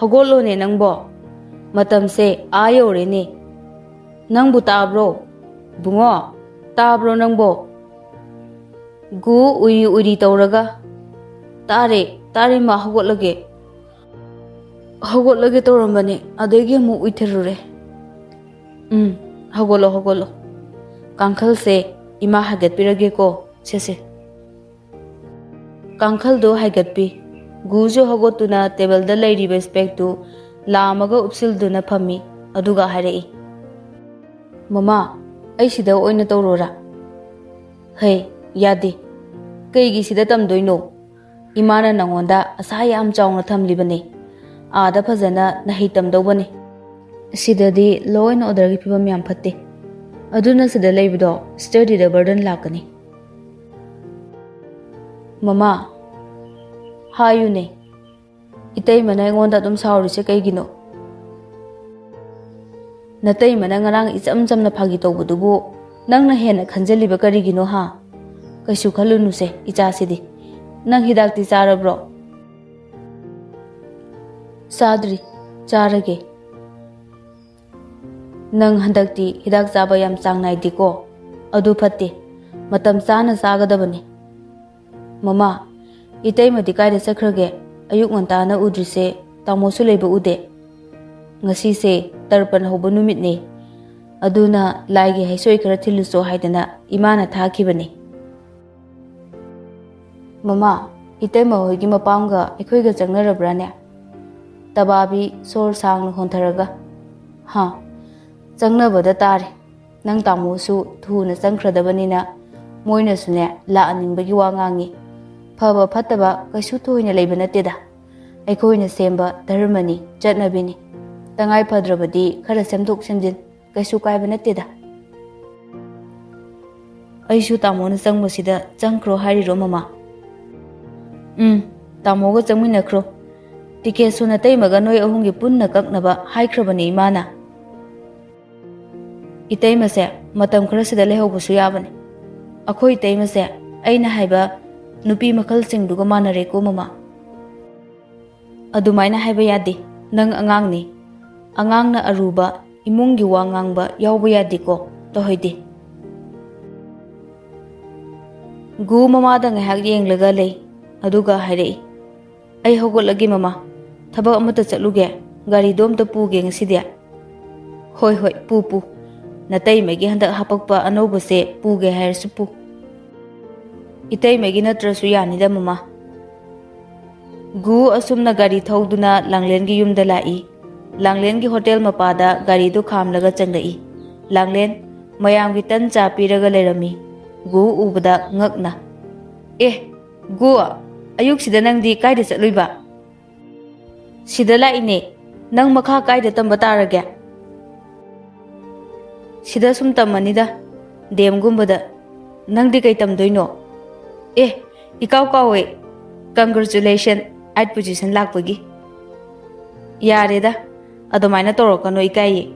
ꯍꯧꯒꯠꯂꯣꯅꯦ ꯅꯪꯕꯣ꯫ ꯃꯇꯝꯁꯦ ꯑꯥ ꯌꯧꯔꯦꯅꯦ꯫ ꯅꯪꯕꯨ ꯇꯥꯕ꯭ꯔꯣ? ꯏꯕꯨꯡꯉꯣ, ꯇꯥꯕ꯭ꯔꯣ ꯅꯪꯕꯣ?" ꯒꯨ ꯎꯏꯔꯤ ꯎꯏꯔꯤ ꯇꯧꯔꯒ, "ꯇꯥꯔꯦ, ꯇꯥꯔꯦ ꯃꯥ, ꯍꯧꯒꯠꯂꯒꯦ꯫ ꯍꯧꯒꯠꯂꯒꯦ ꯇꯧꯔꯝꯕꯅꯦ, ꯑꯗꯒꯤ ꯑꯃꯨꯛ ꯎꯏꯊꯔꯨꯔꯦ꯫ ꯎꯝ, ꯍꯧꯒꯠꯂꯣ, ꯍꯧꯒꯠꯂꯣ꯫ ꯀꯥꯡꯈꯜꯁꯦ ꯏꯃꯥ ꯍꯥꯏꯒꯠꯄꯤꯔꯒꯦꯀꯣ, ꯁꯦ, ꯁꯦ꯫" ꯀꯥꯡꯈꯜꯗꯨ ꯍꯥꯏꯒꯠꯄꯤ꯫ ꯒꯨꯁꯨ ꯍꯧꯒꯠꯇꯨꯅ ꯇꯦꯕꯜꯗ ꯂꯩꯔꯤꯕ ꯏꯁꯄꯦꯛꯇꯨ ꯂꯥꯝꯃꯒ ꯎꯞꯁꯤꯜꯗꯨꯅ ꯐꯝꯃꯤ꯫ ꯑꯗꯨꯒ ꯍꯥꯏꯔꯛꯏ, "ꯃꯃꯥ, ꯑꯩ ꯁꯤꯗ ꯑꯣꯏꯅ ꯇꯧꯔꯣꯔꯥ?" "ꯍꯩ, ꯌꯥꯗꯦ꯫ ꯀꯩꯒꯤ ꯁꯤꯗ ꯇꯝꯗꯣꯏꯅꯣ? ꯏꯃꯥꯅ ꯅꯪꯉꯣꯟꯗ ꯑꯁꯥ ꯌꯥꯝ ꯆꯥꯎꯅ ꯊꯝꯂꯤꯕꯅꯤ꯫ ꯑꯥꯗ ꯐꯖꯅ ꯅꯍꯩ ꯇꯝꯗꯧꯕꯅꯤ꯫ ꯁꯤꯗꯗꯤ law and orderꯒꯤ ꯐꯤꯕꯝ ꯌꯥꯝ ꯐꯠꯇꯦ꯫ ꯑꯗꯨꯅ ꯁꯤꯗ ꯂꯩꯕꯗꯣ studyꯗ burden ꯂꯥꯛꯀꯅꯤ꯫" "ꯃꯃꯥ, ꯍꯥꯏꯌꯨꯅꯦ꯫ ꯏꯇꯩꯃꯅ ꯑꯩꯉꯣꯟꯗ ꯑꯗꯨꯝ ꯁꯥꯎꯔꯤꯁꯦ ꯀꯩꯒꯤꯅꯣ? ꯅꯇꯩꯃꯅ ꯉꯔꯥꯡ ꯏꯆꯝ ꯆꯝꯅ ꯐꯥꯒꯤ ꯇꯧꯕꯗꯨꯕꯨ ꯅꯪꯅ ꯍꯦꯟꯅ ꯈꯟꯖꯤꯜꯂꯤꯕ ꯀꯔꯤꯒꯤꯅꯣ, ꯍꯥ? ꯀꯩꯁꯨ ꯈꯜꯂꯨꯅꯨꯁꯦ, ꯏꯆꯥꯁꯤꯗꯤ꯫ ꯅꯪ ꯍꯤꯗꯥꯛꯇꯤ ꯆꯥꯔꯕ꯭ꯔꯣ?" "ꯆꯥꯗ꯭ꯔꯤ, ꯆꯥꯔꯒꯦ꯫" "ꯅꯪ ꯍꯟꯗꯛꯇꯤ ꯍꯤꯗꯥꯛ ꯆꯥꯕ ꯌꯥꯝ ꯆꯥꯡ ꯅꯥꯏꯗꯦꯀꯣ? ꯑꯗꯨ ꯐꯠꯇꯦ꯫ ꯃꯇꯝ ꯆꯥꯅ ꯆꯥꯒꯗꯕꯅꯤ꯫" "ꯃꯃꯥ, ꯏꯇꯩꯃꯗꯤ ꯀꯥꯏꯗ ꯆꯠꯈ꯭ꯔꯒꯦ? ꯑꯌꯨꯛ ꯉꯟꯇꯥꯅ ꯎꯗ꯭ꯔꯤꯁꯦ, ꯇꯥꯃꯣꯁꯨ ꯂꯩꯕ ꯎꯗꯦ꯫ ꯉꯁꯤꯁꯦ ꯇꯔꯄꯟ ꯍꯧꯕ ꯅꯨꯃꯤꯠꯅꯦ, ꯑꯗꯨꯅ ꯂꯥꯏꯒꯤ ꯍꯩꯁꯣꯏ ꯈꯔ ꯊꯤꯜꯂꯨꯆꯣ ꯍꯥꯏꯗꯅ ꯏꯃꯥꯅ ꯊꯥꯈꯤꯕꯅꯤ꯫" "ꯃꯃꯥ, ꯏꯇꯩꯃ ꯍꯣꯏꯒꯤ ꯃꯄꯥꯝꯒ ꯑꯩꯈꯣꯏꯒ ꯆꯪꯅꯔꯕ꯭ꯔꯥꯅꯦ?" ꯇꯕꯥꯕꯤ ꯁꯣꯔ ꯁꯥꯡꯅ ꯍꯣꯟꯊꯔꯒ, "ꯍꯥ, ꯆꯪꯅꯕꯗ ꯇꯥꯔꯦ꯫ ꯅꯪ ꯇꯥꯃꯣꯁꯨ ꯊꯨꯅ ꯆꯪꯈ꯭ꯔꯗꯕꯅꯤꯅ ꯃꯣꯏꯅꯁꯨꯅꯦ ꯂꯥꯛꯍꯟꯅꯤꯡꯕꯒꯤ ꯋꯥ ꯉꯥꯡꯉꯤ꯫ ꯐꯕ ꯐꯠꯇꯕ ꯀꯩꯁꯨ ꯊꯣꯏꯅ ꯂꯩꯕ ꯅꯠꯇꯦꯗ꯫ ꯑꯩꯈꯣꯏꯅ ꯁꯦꯝꯕ ꯙꯔꯃꯅꯤ, ꯆꯠꯅꯕꯤꯅꯤ꯫ ꯇꯉꯥꯏ ꯐꯗ꯭ꯔꯕꯗꯤ ꯈꯔ ꯁꯦꯝꯗꯣꯛ ꯁꯦꯝꯖꯤꯟ ꯀꯩꯁꯨ ꯀꯥꯏꯕ ꯅꯠꯇꯦꯗ꯫ ꯑꯩꯁꯨ ꯇꯥꯃꯣꯅ ꯆꯪꯕꯁꯤꯗ ꯆꯪꯈ꯭ꯔꯣ ꯍꯥꯏꯔꯤꯔꯣ, ꯃꯃꯥ? ꯎꯝ, ꯇꯥꯃꯣꯒ ꯆꯪꯃꯤꯟꯅꯈ꯭ꯔꯣ꯫ ꯇꯤꯀꯦꯠꯁꯨ ꯅꯇꯩꯃꯒ ꯅꯣꯏ ꯑꯍꯨꯝꯒꯤ ꯄꯨꯟꯅ ꯀꯛꯅꯕ ꯍꯥꯏꯈ꯭ꯔꯕꯅꯦ ꯏꯃꯥꯅ꯫ ꯏꯇꯩꯃꯁꯦ ꯃꯇꯝ ꯈꯔꯁꯤꯗ ꯂꯩꯍꯧꯕꯁꯨ ꯌꯥꯕꯅꯦ꯫ ꯑꯩꯈꯣꯏ ꯏꯇꯩꯃꯁꯦ ꯑꯩꯅ ꯍꯥꯏꯕ ꯅꯨꯄꯤ ꯃꯈꯜꯁꯤꯡꯗꯨꯒ ꯃꯥꯟꯅꯔꯦꯀꯣ, ꯃꯃꯥ꯫ ꯑꯗꯨꯃꯥꯏꯅ ꯍꯥꯏꯕ ꯌꯥꯗꯦ꯫ ꯅꯪ ꯑꯉꯥꯡꯅꯤ꯫ ꯑꯉꯥꯡꯅ ꯑꯔꯨꯕ ꯏꯃꯨꯡꯒꯤ ꯋꯥ ꯉꯥꯡꯕ ꯌꯥꯎꯕ ꯌꯥꯗꯦꯀꯣ, ꯇꯧꯍꯩꯗꯦ꯫ ꯒꯨ ꯃꯃꯥꯗ ꯉꯥꯏꯍꯥꯛ ꯌꯦꯡꯂꯒ ꯂꯩ, ꯑꯗꯨꯒ ꯍꯥꯏꯔꯛꯏ, "ꯑꯩ ꯍꯧꯒꯠꯂꯒꯦ, ꯃꯃꯥ꯫ ꯊꯕꯛ ꯑꯃꯠꯇ ꯆꯠꯂꯨꯒꯦ꯫ ꯒꯥꯔꯤꯗꯣ ꯑꯝꯇ ꯄꯨꯒꯦ ꯉꯁꯤꯗꯤ꯫" "ꯍꯣꯏ, ꯍꯣꯏ, ꯄꯨ, ꯄꯨ꯫ ꯅꯇꯩꯃꯒꯤ ꯍꯟꯗꯛ ꯍꯥꯄꯛꯄ ꯑꯅꯧꯕꯁꯦ ꯄꯨꯒꯦ ꯍꯥꯏꯔꯁꯨ ꯄꯨ꯫" "ꯏꯇꯩꯃꯒꯤ ꯅꯠꯇ꯭ꯔꯁꯨ ꯌꯥꯅꯤꯗ, ꯃꯃꯥ꯫" ꯒꯨ ꯑꯁꯨꯝꯅ ꯒꯥꯔꯤ ꯊꯧꯗꯨꯅ ꯂꯥꯡꯂꯦꯟꯒꯤ ꯌꯨꯝꯗ ꯂꯥꯛꯏ꯫ ꯂꯥꯡꯂꯦꯟꯒꯤ ꯍꯣꯇꯦꯜ ꯃꯄꯥꯗ ꯒꯥꯔꯤꯗꯨ ꯈꯥꯝꯂꯒ ꯆꯪꯂꯛꯏ꯫ ꯂꯥꯡꯂꯦꯟ ꯃꯌꯥꯝꯒꯤ ꯇꯟ ꯆꯥ ꯄꯤꯔꯒ ꯂꯩꯔꯝꯃꯤ꯫ ꯒꯨ ꯎꯕꯗ ꯉꯛꯅ, "ꯑꯦ, ꯒꯨ, ꯑꯌꯨꯛꯁꯤꯗ ꯅꯪꯗꯤ ꯀꯥꯏꯗ ꯆꯠꯂꯨꯏꯕ?" "ꯁꯤꯗ ꯂꯥꯛꯏꯅꯦ꯫ ꯅꯪ ꯃꯈꯥ ꯀꯥꯏꯗ ꯇꯝꯕ ꯇꯥꯔꯒꯦ?" "ꯁꯤꯗ ꯁꯨꯝ ꯇꯝꯃꯅꯤꯗ, ꯗꯤ ꯑꯦꯝꯒꯨꯝꯕꯗ꯫ ꯅꯪꯗꯤ ꯀꯩ ꯇꯝꯗꯣꯏꯅꯣ?" "ꯑꯦ, ꯏꯀꯥꯎ ꯀꯥꯎꯋꯦ꯫ Congratulation, eight position ꯂꯥꯛꯄꯒꯤ꯫" "ꯌꯥꯔꯦꯗ, ꯑꯗꯨꯃꯥꯏꯅ ꯇꯧꯔꯛꯀꯅꯣ, ꯏꯀꯥꯏꯌꯦ꯫"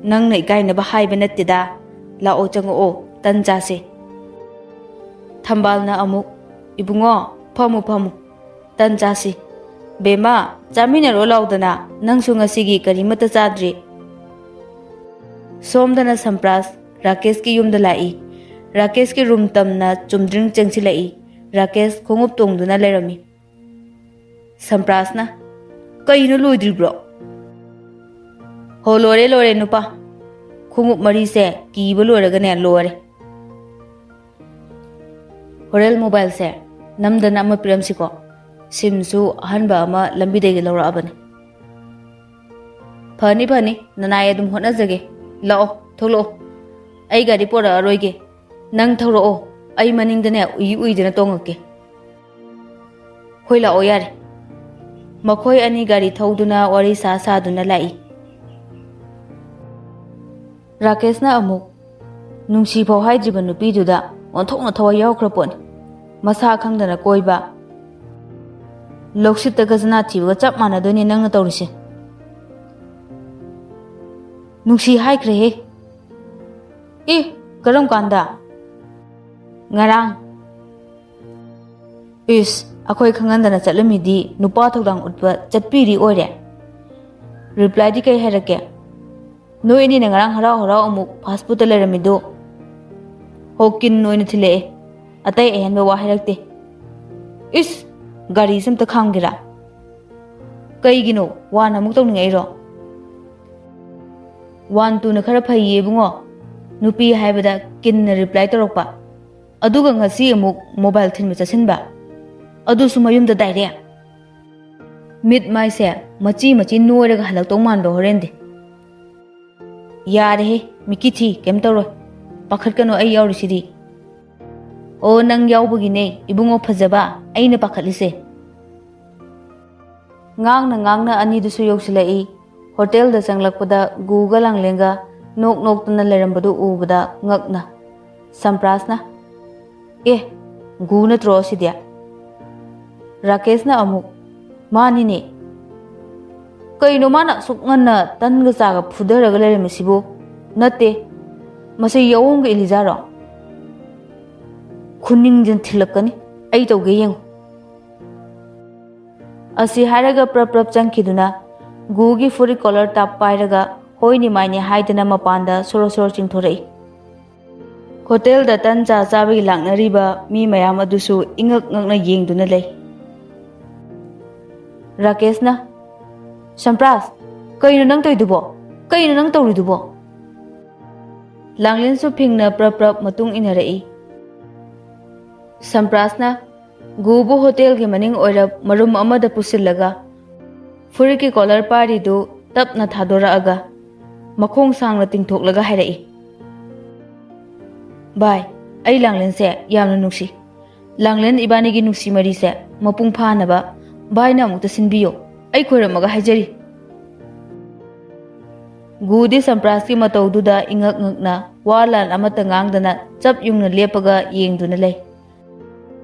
"ꯅꯪꯅ ꯏꯀꯥꯏꯅꯕ ꯍꯥꯏꯕ ꯅꯠꯇꯦꯗ꯫ ꯂꯥꯛꯑꯣ, ꯆꯪꯉꯛꯑꯣ, ꯇꯟ ꯆꯥꯁꯦ꯫" ꯊꯝꯕꯥꯜꯅ ꯑꯃꯨꯛ, "ꯏꯕꯨꯡꯉꯣ, ꯐꯝꯃꯨ, ꯐꯝꯃꯨ꯫ ꯇꯟ ꯆꯥꯁꯤ꯫ ꯕꯦꯝꯃ, ꯆꯥꯃꯤꯟꯅꯔꯣ ꯂꯥꯎꯗꯅ, ꯅꯪꯁꯨ ꯉꯁꯤꯒꯤ ꯀꯔꯤꯃꯠꯇ ꯆꯥꯗ꯭ꯔꯤ꯫" ꯁꯣꯝꯗꯅ ꯁꯝꯄ꯭ꯔꯥꯁ ꯔꯥꯀꯦꯁꯀꯤ ꯌꯨꯝꯗ ꯂꯥꯛꯏ꯫ ꯔꯥꯀꯦꯁꯀꯤ ꯔꯨꯝ ꯇꯝꯅ ꯆꯨꯝꯗ꯭ꯔꯤꯡ ꯆꯪꯁꯤꯜꯂꯛꯏ꯫ ꯔꯥꯀꯦꯁ ꯈꯣꯡꯎꯞ ꯇꯣꯡꯗꯨꯅ ꯂꯩꯔꯝꯃꯤ꯫ ꯁꯝꯄ꯭ꯔꯥꯁꯅ, "ꯀꯩꯅꯣ, ꯂꯣꯏꯗ꯭ꯔꯤꯕ꯭ꯔꯣ?" "ꯍꯣ, ꯂꯣꯏꯔꯦ, ꯂꯣꯏꯔꯦ, ꯅꯨꯄꯥ꯫ ꯈꯣꯡꯎꯞ ꯃꯔꯤꯁꯦ ꯀꯤꯕ ꯂꯣꯏꯔꯒꯅꯦ, ꯂꯣꯏꯔꯦ꯫" "ꯍꯣꯔꯦꯜ ꯃꯣꯕꯥꯏꯜꯁꯦ ꯅꯝꯗꯅ ꯑꯃ ꯄꯤꯔꯝꯁꯤꯀꯣ꯫ ꯁꯤꯝꯁꯨ ꯑꯍꯟꯕ ꯑꯃ ꯂꯝꯕꯤꯗꯒꯤ ꯂꯧꯔꯛꯑꯕꯅꯤ꯫" "ꯐꯅꯤ, ꯐꯅꯤ, ꯅꯅꯥꯏ ꯑꯗꯨꯝ ꯍꯣꯠꯅꯖꯒꯦ꯫ ꯂꯥꯛꯑꯣ, ꯊꯣꯛꯂꯛꯑꯣ꯫ ꯑꯩ ꯒꯥꯔꯤ ꯄꯣꯔꯛꯑꯔꯣꯏꯒꯦ꯫ ꯅꯪ ꯊꯧꯔꯛꯑꯣ, ꯑꯩ ꯃꯅꯤꯡꯗꯅꯦ ꯎꯏ ꯎꯏꯗꯅ ꯇꯣꯡꯉꯛꯀꯦ꯫" "ꯍꯣꯏ, ꯂꯥꯛꯑꯣ ꯌꯥꯔꯦ꯫" ꯃꯈꯣꯏ ꯑꯅꯤ ꯒꯥꯔꯤ ꯊꯧꯗꯨꯅ ꯋꯥꯔꯤ ꯁꯥ ꯁꯥꯗꯨꯅ ꯂꯥꯛꯏ꯫ ꯔꯥꯀꯦꯁꯅ ꯑꯃꯨꯛ ꯅꯨꯡꯁꯤ ꯐꯥꯎ ꯍꯥꯏꯗ꯭ꯔꯤꯕ ꯅꯨꯄꯤꯗꯨꯗ ꯑꯣꯟꯊꯣꯛꯅ ꯊꯋꯥꯏ ꯌꯥꯎꯈ꯭ꯔ ꯄꯣꯠꯅꯤ꯫ ꯃꯁꯥ ꯈꯪꯗꯅ ꯀꯣꯏꯕ, ꯂꯧꯁꯤꯠꯇ ꯈꯖꯅꯥ ꯊꯤꯕꯒ ꯆꯞ ꯃꯥꯟꯅꯗꯣꯏꯅꯦ ꯅꯪꯅ ꯇꯧꯔꯤꯁꯦ꯫ ꯅꯨꯡꯁꯤ ꯍꯥꯏꯈ꯭ꯔꯦꯍꯦ꯫ ꯑꯦ, ꯀꯔꯝ ꯀꯥꯟꯗ? ꯉꯔꯥꯡ꯫ ꯏꯁ, ꯑꯩꯈꯣꯏ ꯈꯪꯍꯟꯗꯅ ꯆꯠꯂꯝꯃꯤꯗꯤ ꯅꯨꯄꯥ ꯊꯧꯗꯥꯡ ꯎꯠꯄ ꯆꯠꯄꯤꯔꯤ ꯑꯣꯏꯔꯦ꯫ ꯔꯤꯄ꯭ꯂꯥꯏꯗꯤ ꯀꯩ ꯍꯥꯏꯔꯛꯀꯦ? ꯅꯣꯏ ꯑꯅꯤꯅ ꯉꯔꯥꯡ ꯍꯔꯥꯎ ꯍꯔꯥꯎ ꯑꯃꯨꯛ ꯐꯥꯁ ꯐꯨꯗꯇ ꯂꯩꯔꯝꯃꯤꯗꯣ꯫ ꯍꯣ, ꯀꯤꯟ ꯑꯣꯏꯅ ꯊꯤꯜꯂꯛꯑꯦ꯫ ꯑꯇꯩ ꯑꯍꯦꯟꯕ ꯋꯥ ꯍꯥꯏꯔꯛꯇꯦ꯫ ꯏꯁ, ꯒꯥꯔꯤꯁꯦ ꯑꯝꯇ ꯈꯥꯝꯒꯦꯔꯥ? ꯀꯩꯒꯤꯅꯣ? ꯋꯥꯟ ꯑꯃꯨꯛ ꯇꯧꯅꯤꯡꯉꯛꯏꯔꯣ? ꯋꯥꯟ ꯇꯨꯅ ꯈꯔ ꯐꯩꯌꯦ ꯏꯕꯨꯡꯉꯣ꯫ ꯅꯨꯄꯤ ꯍꯥꯏꯕꯗ ꯀꯤꯟꯅ ꯔꯤꯄ꯭ꯂꯥꯏ ꯇꯧꯔꯛꯄ꯫ ꯑꯗꯨꯒ ꯉꯁꯤ ꯑꯃꯨꯛ ꯃꯣꯕꯥꯏꯜ ꯊꯤꯟꯕ ꯆꯠꯁꯤꯟꯕ꯫ ꯑꯗꯨꯁꯨ ꯃꯌꯨꯝꯗ ꯗꯥꯏꯔꯦꯛ꯫ ꯃꯤꯠ ꯃꯥꯏꯁꯦ ꯃꯆꯤ ꯃꯆꯤ ꯅꯣꯏꯔꯒ ꯍꯜꯂꯛꯇꯧ ꯃꯥꯟꯕ ꯍꯣꯔꯦꯟꯗꯤ꯫ ꯌꯥꯔꯦꯍꯦ, ꯃꯤꯀꯤ ꯊꯤ, ꯀꯩꯝ ꯇꯧꯔꯣꯏ꯫ ꯄꯥꯈꯠꯀꯅꯨ, ꯑꯩ ꯌꯥꯎꯔꯤꯁꯤꯗꯤ꯫ ꯑꯣ, ꯅꯪ ꯌꯥꯎꯕꯒꯤꯅꯦ ꯏꯕꯨꯡꯉꯣ ꯐꯖꯕ ꯑꯩꯅ ꯄꯥꯈꯠꯂꯤꯁꯦ꯫ ꯉꯥꯡꯅ ꯉꯥꯡꯅ ꯑꯅꯤꯗꯨꯁꯨ ꯌꯧꯁꯤꯜꯂꯛꯏ꯫ ꯍꯣꯇꯦꯜꯗ ꯆꯪꯂꯛꯄꯗ ꯒꯨꯒ ꯂꯥꯡꯂꯦꯟꯒ ꯅꯣꯛ ꯅꯣꯛꯇꯅ ꯂꯩꯔꯝꯕꯗꯨ ꯎꯕꯗ ꯉꯛꯅ ꯁꯝꯄ꯭ꯔꯥꯁꯅ, "ꯑꯦ, ꯒꯨ ꯅꯠꯇ꯭ꯔꯣ ꯑꯁꯤꯗꯤ?" ꯔꯥꯀꯦꯁꯅ ꯑꯃꯨꯛ, "ꯃꯥꯅꯤꯅꯦ꯫ ꯀꯩꯅꯣ ꯃꯥꯅ ꯑꯁꯨꯛ ꯉꯟꯅ ꯇꯟꯒ ꯆꯥꯒ ꯐꯨꯊꯔꯒ ꯂꯩꯔꯝꯃꯤꯁꯤꯕꯨ? ꯅꯠꯇꯦ, ꯃꯁꯤ ꯌꯥꯑꯣꯡꯒ ꯏꯜꯂꯤꯖꯥꯔꯣ? ꯈꯨꯅꯤꯡꯖꯤꯅ ꯊꯤꯜꯂꯛꯀꯅꯤ, ꯑꯩ ꯇꯧꯒꯦ ꯌꯦꯡꯉꯨ꯫" ꯑꯁꯤ ꯍꯥꯏꯔꯒ ꯄ꯭ꯔꯞ ꯄ꯭ꯔꯞ ꯆꯪꯈꯤꯗꯨꯅ ꯒꯨꯒꯤ ꯐꯨꯔꯤꯠ ꯀꯣꯂꯔ ꯇꯥꯞ ꯄꯥꯏꯔꯒ ꯍꯣꯏꯅꯤ ꯃꯥꯏꯅꯤ ꯍꯥꯏꯗꯅ ꯃꯄꯥꯟꯗ ꯁꯣꯔꯣ ꯁꯣꯔꯣ ꯆꯤꯡꯊꯣꯔꯛꯏ꯫ ꯍꯣꯇꯦꯜꯗ ꯇꯟ ꯆꯥ ꯆꯥꯕꯒꯤ ꯂꯥꯛꯅꯔꯤꯕ ꯃꯤ ꯃꯌꯥꯝ ꯑꯗꯨꯁꯨ ꯏꯉꯛ ꯉꯛꯅ ꯌꯦꯡꯗꯨꯅ ꯂꯩ꯫ ꯔꯥꯀꯦꯁꯅ, "ꯁꯝꯄ꯭ꯔꯥꯁ, ꯀꯩꯅꯣ ꯅꯪ ꯇꯧꯔꯤꯗꯨꯕꯣ? ꯀꯩꯅꯣ ꯅꯪ ꯇꯧꯔꯤꯗꯨꯕꯣ?" ꯂꯥꯡꯂꯦꯟꯁꯨ ꯐꯤꯡꯅ ꯄ꯭ꯔꯞ ꯄ꯭ꯔꯞ ꯃꯇꯨꯡ ꯏꯟꯅꯔꯛꯏ꯫ ꯁꯝꯄ꯭ꯔꯥꯁꯅ ꯒꯨꯕꯨ ꯍꯣꯇꯦꯜꯒꯤ ꯃꯅꯤꯡ ꯑꯣꯏꯔꯞ ꯃꯔꯨꯝ ꯑꯃꯗ ꯄꯨꯁꯤꯜꯂꯒ ꯐꯨꯔꯤꯠꯀꯤ ꯀꯣꯂꯔ ꯄꯥꯔꯤꯗꯨ ꯇꯞꯅ ꯊꯥꯗꯣꯔꯛꯑꯒ ꯃꯈꯣꯡ ꯁꯥꯡꯅ ꯇꯤꯡꯊꯣꯛꯂꯒ ꯍꯥꯏꯔꯛꯏ, "ꯚꯥꯏ, ꯑꯩ ꯂꯥꯡꯂꯦꯟꯁꯦ ꯌꯥꯝꯅ ꯅꯨꯡꯁꯤ꯫ ꯂꯥꯡꯂꯦꯟ ꯏꯕꯥꯅꯤꯒꯤ ꯅꯨꯡꯁꯤ ꯃꯔꯤꯁꯦ ꯃꯄꯨꯡ ꯐꯥꯅꯕ ꯚꯥꯏꯅ ꯑꯃꯨꯛꯇ ꯁꯤꯟꯕꯤꯌꯣ꯫ ꯑꯩ ꯈꯣꯏꯔꯝꯃꯒ ꯍꯥꯏꯖꯔꯤ꯫" ꯒꯨꯗꯤ ꯁꯝꯄ꯭ꯔꯥꯁꯀꯤ ꯃꯇꯧꯗꯨꯗ ꯏꯉꯛ ꯉꯛꯅ ꯋꯥ ꯂꯥꯟ ꯑꯃꯠꯇ ꯉꯥꯡꯗꯅ ꯆꯞ ꯌꯨꯡꯅ ꯂꯦꯞꯄꯒ ꯌꯦꯡꯗꯨꯅ ꯂꯩ꯫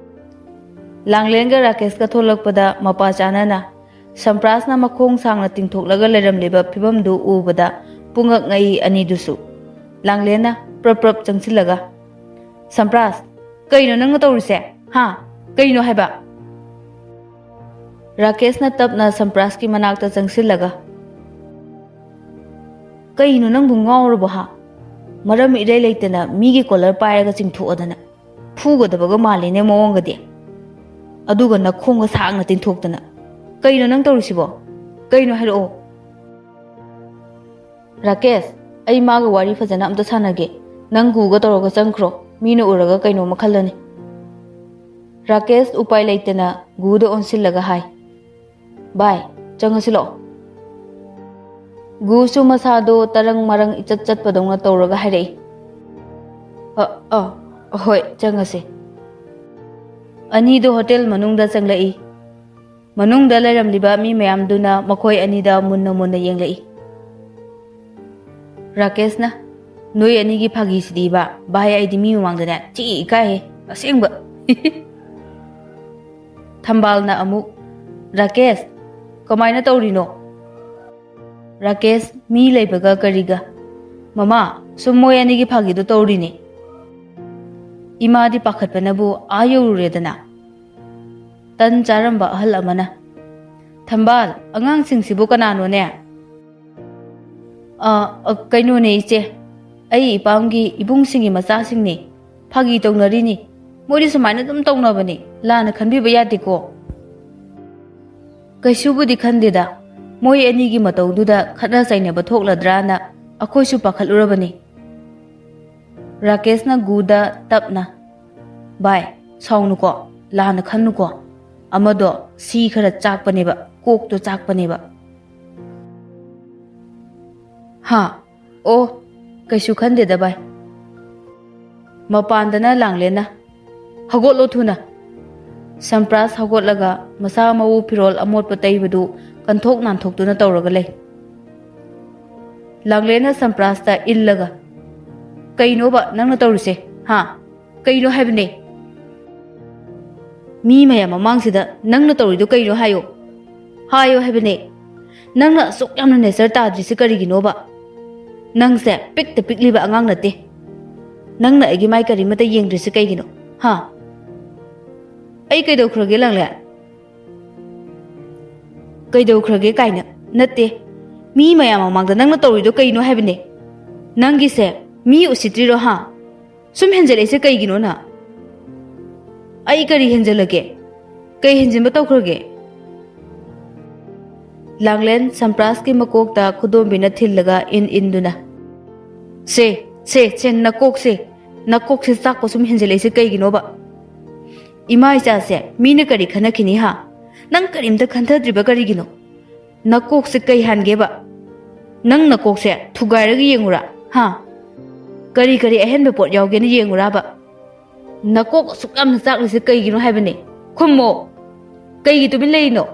ꯂꯥꯡꯂꯦꯟꯒ ꯔꯥꯀꯦꯁꯀ ꯊꯣꯛꯂꯛꯄꯗ ꯃꯄꯥ ꯆꯥꯅꯅ ꯁꯝꯄ꯭ꯔꯥꯁꯅ ꯃꯈꯣꯡ ꯁꯥꯡꯅ ꯇꯤꯡꯊꯣꯛꯂꯒ ꯂꯩꯔꯝꯂꯤꯕ ꯐꯤꯕꯝꯗꯨ ꯎꯕꯗ ꯄꯨꯡꯉꯛ ꯉꯛꯏ ꯑꯅꯤꯗꯨꯁꯨ꯫ ꯂꯥꯡꯂꯦꯟꯅ ꯄ꯭ꯔꯞ ꯄ꯭ꯔꯞ ꯆꯪꯁꯤꯜꯂꯒ, "ꯁꯝꯄ꯭ꯔꯥꯁ, ꯀꯩꯅꯣ ꯅꯪꯅ ꯇꯧꯔꯤꯁꯦ? ꯍꯥ? ꯀꯩꯅꯣ ꯍꯥꯏꯕ?" ꯔꯥꯀꯦꯁꯅ ꯇꯞꯅ ꯁꯝꯄ꯭ꯔꯥꯁꯀꯤ ꯃꯅꯥꯛꯇ ꯆꯪꯁꯤꯜꯂꯒ, "ꯀꯩꯅꯣ ꯅꯪꯕꯨ ꯉꯥꯎꯔꯕꯣ ꯍꯥ? ꯃꯔꯝ ꯏꯔꯩ ꯂꯩꯇꯅ ꯃꯤꯒꯤ ꯀꯣꯂꯔ ꯄꯥꯏꯔꯒ ꯆꯤꯡꯊꯣꯛꯑꯗꯅ꯫ ꯐꯨꯒꯗꯕꯒ ꯃꯥꯜꯂꯤꯅꯦ ꯃꯑꯣꯡꯒꯗꯤ꯫ ꯑꯗꯨꯒ ꯅꯈꯣꯡꯒ ꯁꯥꯡꯅ ꯇꯤꯡꯊꯣꯛꯇꯅ꯫ ꯀꯩꯅꯣ ꯅꯪ ꯇꯧꯔꯤꯁꯤꯕꯣ? ꯀꯩꯅꯣ ꯍꯥꯏꯔꯛꯑꯣ?" "ꯔꯥꯀꯦꯁ, ꯑꯩ ꯃꯥꯒ ꯋꯥꯔꯤ ꯐꯖꯅ ꯑꯝꯇ ꯁꯥꯟꯅꯒꯦ꯫ ꯅꯪ ꯒꯨꯒ ꯇꯧꯔꯒ ꯆꯪꯈ꯭ꯔꯣ꯫ ꯃꯤꯅ ꯎꯔꯒ ꯀꯩꯅꯣꯝꯃ ꯈꯜꯂꯅꯤ꯫" ꯔꯥꯀꯦꯁ ꯎꯄꯥꯏ ꯂꯩꯇꯅ ꯒꯨꯗ ꯑꯣꯟꯁꯤꯜꯂꯒ ꯍꯥꯏ, "ꯚꯥꯏ, ꯆꯪꯉꯁꯤ ꯂꯥꯛꯑꯣ꯫" ꯒꯨꯁꯨ ꯃꯁꯥꯗꯣ ꯇꯔꯪ ꯃꯔꯪ ꯏꯆꯠ ꯆꯠꯄꯗꯧꯅ ꯇꯧꯔꯒ ꯍꯥꯏꯔꯛꯏ, "ꯑ, ꯑ, ꯍꯣꯏ, ꯆꯪꯉꯁꯤ꯫" ꯑꯅꯤꯗꯣ ꯍꯣꯇꯦꯜ ꯃꯅꯨꯡꯗ ꯆꯪꯂꯛꯏ꯫ ꯃꯅꯨꯡꯗ ꯂꯩꯔꯝꯂꯤꯕ ꯃꯤ ꯃꯌꯥꯝꯗꯨꯅ ꯃꯈꯣꯏ ꯑꯅꯤꯗ ꯃꯨꯟꯅ ꯃꯨꯟꯅ ꯌꯦꯡꯂꯛꯏ꯫ ꯔꯥꯀꯦꯁꯅ, "ꯅꯣꯏ ꯑꯅꯤꯒꯤ ꯐꯥꯒꯤꯁꯤꯗꯤꯕ, ꯚꯥꯏ, ꯑꯩꯗꯤ ꯃꯤ ꯃꯃꯥꯡꯗꯅꯦ ꯊꯤ ꯏꯀꯥꯏꯍꯦ, ꯑꯁꯦꯡꯕ꯫" ꯊꯝꯕꯥꯜꯅ ꯑꯃꯨꯛ, "ꯔꯥꯀꯦꯁ, ꯀꯃꯥꯏꯅ ꯇꯧꯔꯤꯅꯣ?" ꯔꯥꯀꯦꯁ, ꯃꯤ ꯂꯩꯕꯒ ꯀꯔꯤꯒ? "ꯃꯃꯥ, ꯁꯨꯝ ꯃꯣꯏ ꯑꯅꯤꯒꯤ ꯐꯥꯒꯤꯗꯣ ꯇꯧꯔꯤꯅꯦ꯫" ꯏꯃꯥꯗꯤ ꯄꯥꯈꯠꯄꯅꯕꯨ ꯑꯥ ꯌꯧꯔꯨꯔꯦꯗꯅ꯫ ꯇꯟ ꯆꯥꯔꯝꯕ ꯑꯍꯜ ꯑꯃꯅ, "ꯊꯝꯕꯥꯜ, ꯑꯉꯥꯡꯁꯤꯡꯁꯤꯕꯨ ꯀꯅꯥꯅꯣꯅꯦ?" "ꯑ, ꯑ, ꯀꯩꯅꯣꯅꯦ ꯏꯆꯦ, ꯑꯩ ꯏꯄꯥꯝꯒꯤ ꯏꯕꯨꯡꯁꯤꯡꯒꯤ ꯃꯆꯥꯁꯤꯡꯅꯦ꯫ ꯐꯥꯒꯤ ꯇꯧꯅꯔꯤꯅꯤ꯫ ꯃꯣꯏꯗꯤ ꯁꯨꯃꯥꯏꯅ ꯑꯗꯨꯝ ꯇꯧꯅꯕꯅꯤ꯫ ꯂꯥꯟꯅ ꯈꯟꯕꯤꯕ ꯌꯥꯗꯦꯀꯣ꯫" "ꯀꯩꯁꯨꯕꯨꯗꯤ ꯈꯟꯗꯦꯗ꯫ ꯃꯣꯏ ꯑꯅꯤꯒꯤ ꯃꯇꯧꯗꯨꯗ ꯈꯠꯅ ꯆꯩꯅꯕ ꯊꯣꯛꯂꯗ꯭ꯔꯥꯅ ꯑꯩꯈꯣꯏꯁꯨ ꯄꯥꯈꯠꯂꯨꯔꯕꯅꯤ꯫" ꯔꯥꯀꯦꯁꯅ ꯒꯨꯗ ꯇꯞꯅ, "ꯚꯥꯏ, ꯁꯥꯎꯅꯨꯀꯣ, ꯂꯥꯟꯅ ꯈꯟꯅꯨꯀꯣ꯫ ꯑꯃꯗꯣ ꯁꯤ ꯈꯔ ꯆꯥꯛꯄꯅꯦꯕ, ꯀꯣꯛꯇꯣ ꯆꯥꯛꯄꯅꯦꯕ꯫" "ꯍꯥ? ꯑꯣ, ꯀꯩꯁꯨ ꯈꯟꯗꯦꯗ ꯚꯥꯏ꯫" ꯃꯄꯥꯟꯗꯅ ꯂꯥꯡꯂꯦꯟꯅ, "ꯍꯧꯒꯠꯂꯣ ꯊꯨꯅ!" ꯁꯝꯄ꯭ꯔꯥꯁ ꯍꯧꯒꯠꯂꯒ ꯃꯁꯥ ꯃꯎ ꯐꯤꯔꯣꯜ ꯑꯃꯣꯠꯄ ꯇꯩꯕꯗꯨ ꯀꯟꯊꯣꯛ ꯅꯥꯟꯊꯣꯛꯇꯨꯅ ꯇꯧꯔꯒ ꯂꯩ꯫ ꯂꯥꯡꯂꯦꯟꯅ ꯁꯝꯄ꯭ꯔꯥꯁꯇ ꯏꯜꯂꯒ, "ꯀꯩꯅꯣꯕ ꯅꯪꯅ ꯇꯧꯔꯤꯁꯦ? ꯍꯥ? ꯀꯩꯅꯣ ꯍꯥꯏꯕꯅꯦ? ꯃꯤ ꯃꯌꯥꯝ ꯃꯃꯥꯡꯁꯤꯗ ꯅꯪꯅ ꯇꯧꯔꯤꯗꯣ ꯀꯩꯅꯣ ꯍꯥꯏꯌꯣ꯫ ꯍꯥꯏꯌꯣ ꯍꯥꯏꯕꯅꯦ꯫ ꯅꯪꯅ ꯑꯁꯨꯛ ꯌꯥꯝꯅ ꯅꯦꯆꯔ ꯇꯥꯗ꯭ꯔꯤꯁꯦ ꯀꯔꯤꯒꯤꯅꯣꯕ? ꯅꯪꯁꯦ ꯄꯤꯛꯇ ꯄꯤꯛꯂꯤꯕ ꯑꯉꯥꯡ ꯅꯠꯇꯦ꯫ ꯅꯪꯅ ꯑꯩꯒꯤ ꯃꯥꯏ ꯀꯔꯤꯃꯠꯇ ꯌꯦꯡꯗ꯭ꯔꯤꯁꯦ ꯀꯩꯒꯤꯅꯣ? ꯍꯥ? ꯑꯩ ꯀꯩꯗꯧꯈ꯭ꯔꯒꯦ, ꯂꯥꯡꯂꯦꯟ? ꯀꯩꯗꯧꯈ꯭ꯔꯒꯦ ꯀꯥꯏꯅ? ꯅꯠꯇꯦ꯫ ꯃꯤ ꯃꯌꯥꯝ ꯃꯃꯥꯡꯗ ꯅꯪꯅ ꯇꯧꯔꯤꯗꯣ ꯀꯩꯅꯣ ꯍꯥꯏꯕꯅꯦ? ꯅꯪꯒꯤꯁꯦ ꯃꯤ ꯎꯁꯤꯠꯇ꯭ꯔꯤꯔꯣ, ꯍꯥ? ꯁꯨꯝ ꯍꯦꯟꯖꯜꯂꯛꯏꯁꯦ ꯀꯩꯒꯤꯅꯣ ꯅꯪ? ꯑꯩ ꯀꯔꯤ ꯍꯦꯟꯖꯜꯂꯒꯦ? ꯀꯩ ꯍꯦꯟꯖꯤꯟꯕ ꯇꯧꯈ꯭ꯔꯒꯦ?" ꯂꯥꯡꯂꯦꯟ ꯁꯝꯄ꯭ꯔꯥꯁꯀꯤ ꯃꯀꯣꯛꯇ ꯈꯨꯗꯣꯝꯕꯤꯅ ꯊꯤꯜꯂꯒ ꯏꯟ ꯏꯟꯗꯨꯅ, "ꯁꯦ, ꯁꯦ, ꯁꯦ, ꯅꯀꯣꯛꯁꯦ, ꯅꯀꯣꯛꯁꯦ ꯆꯥꯛꯄ ꯁꯨꯝ ꯍꯦꯟꯖꯜꯂꯛꯏꯁꯦ ꯀꯩꯒꯤꯅꯣꯕ? ꯏꯃꯥ ꯏꯆꯥꯁꯦ ꯃꯤꯅ ꯀꯔꯤ ꯈꯟꯅꯈꯤꯅꯤ, ꯍꯥ? ꯅꯪ ꯀꯔꯤꯝꯇ ꯈꯟꯊꯗ꯭ꯔꯤꯕ ꯀꯔꯤꯒꯤꯅꯣ? ꯅꯀꯣꯛꯁꯦ ꯀꯩ ꯍꯥꯟꯒꯦꯕ? ꯅꯪ ꯅꯀꯣꯛꯁꯦ ꯊꯨꯒꯥꯏꯔꯒ ꯌꯦꯡꯉꯨꯔꯥ? ꯍꯥ? ꯀꯔꯤ ꯀꯔꯤ ꯑꯍꯦꯟꯕ ꯄꯣꯠ ꯌꯥꯎꯒꯦꯅ ꯌꯦꯡꯉꯨꯔꯥꯕ? ꯅꯀꯣꯛ ꯑꯁꯨꯛ ꯌꯥꯝꯅ ꯆꯥꯛꯂꯤꯁꯦ ꯀꯩꯒꯤꯅꯣ ꯍꯥꯏꯕꯅꯦ? ꯈꯨꯝꯃꯣ! ꯀꯩꯒꯤ ꯇꯨꯃꯤꯟ ꯂꯩꯔꯤꯅꯣ?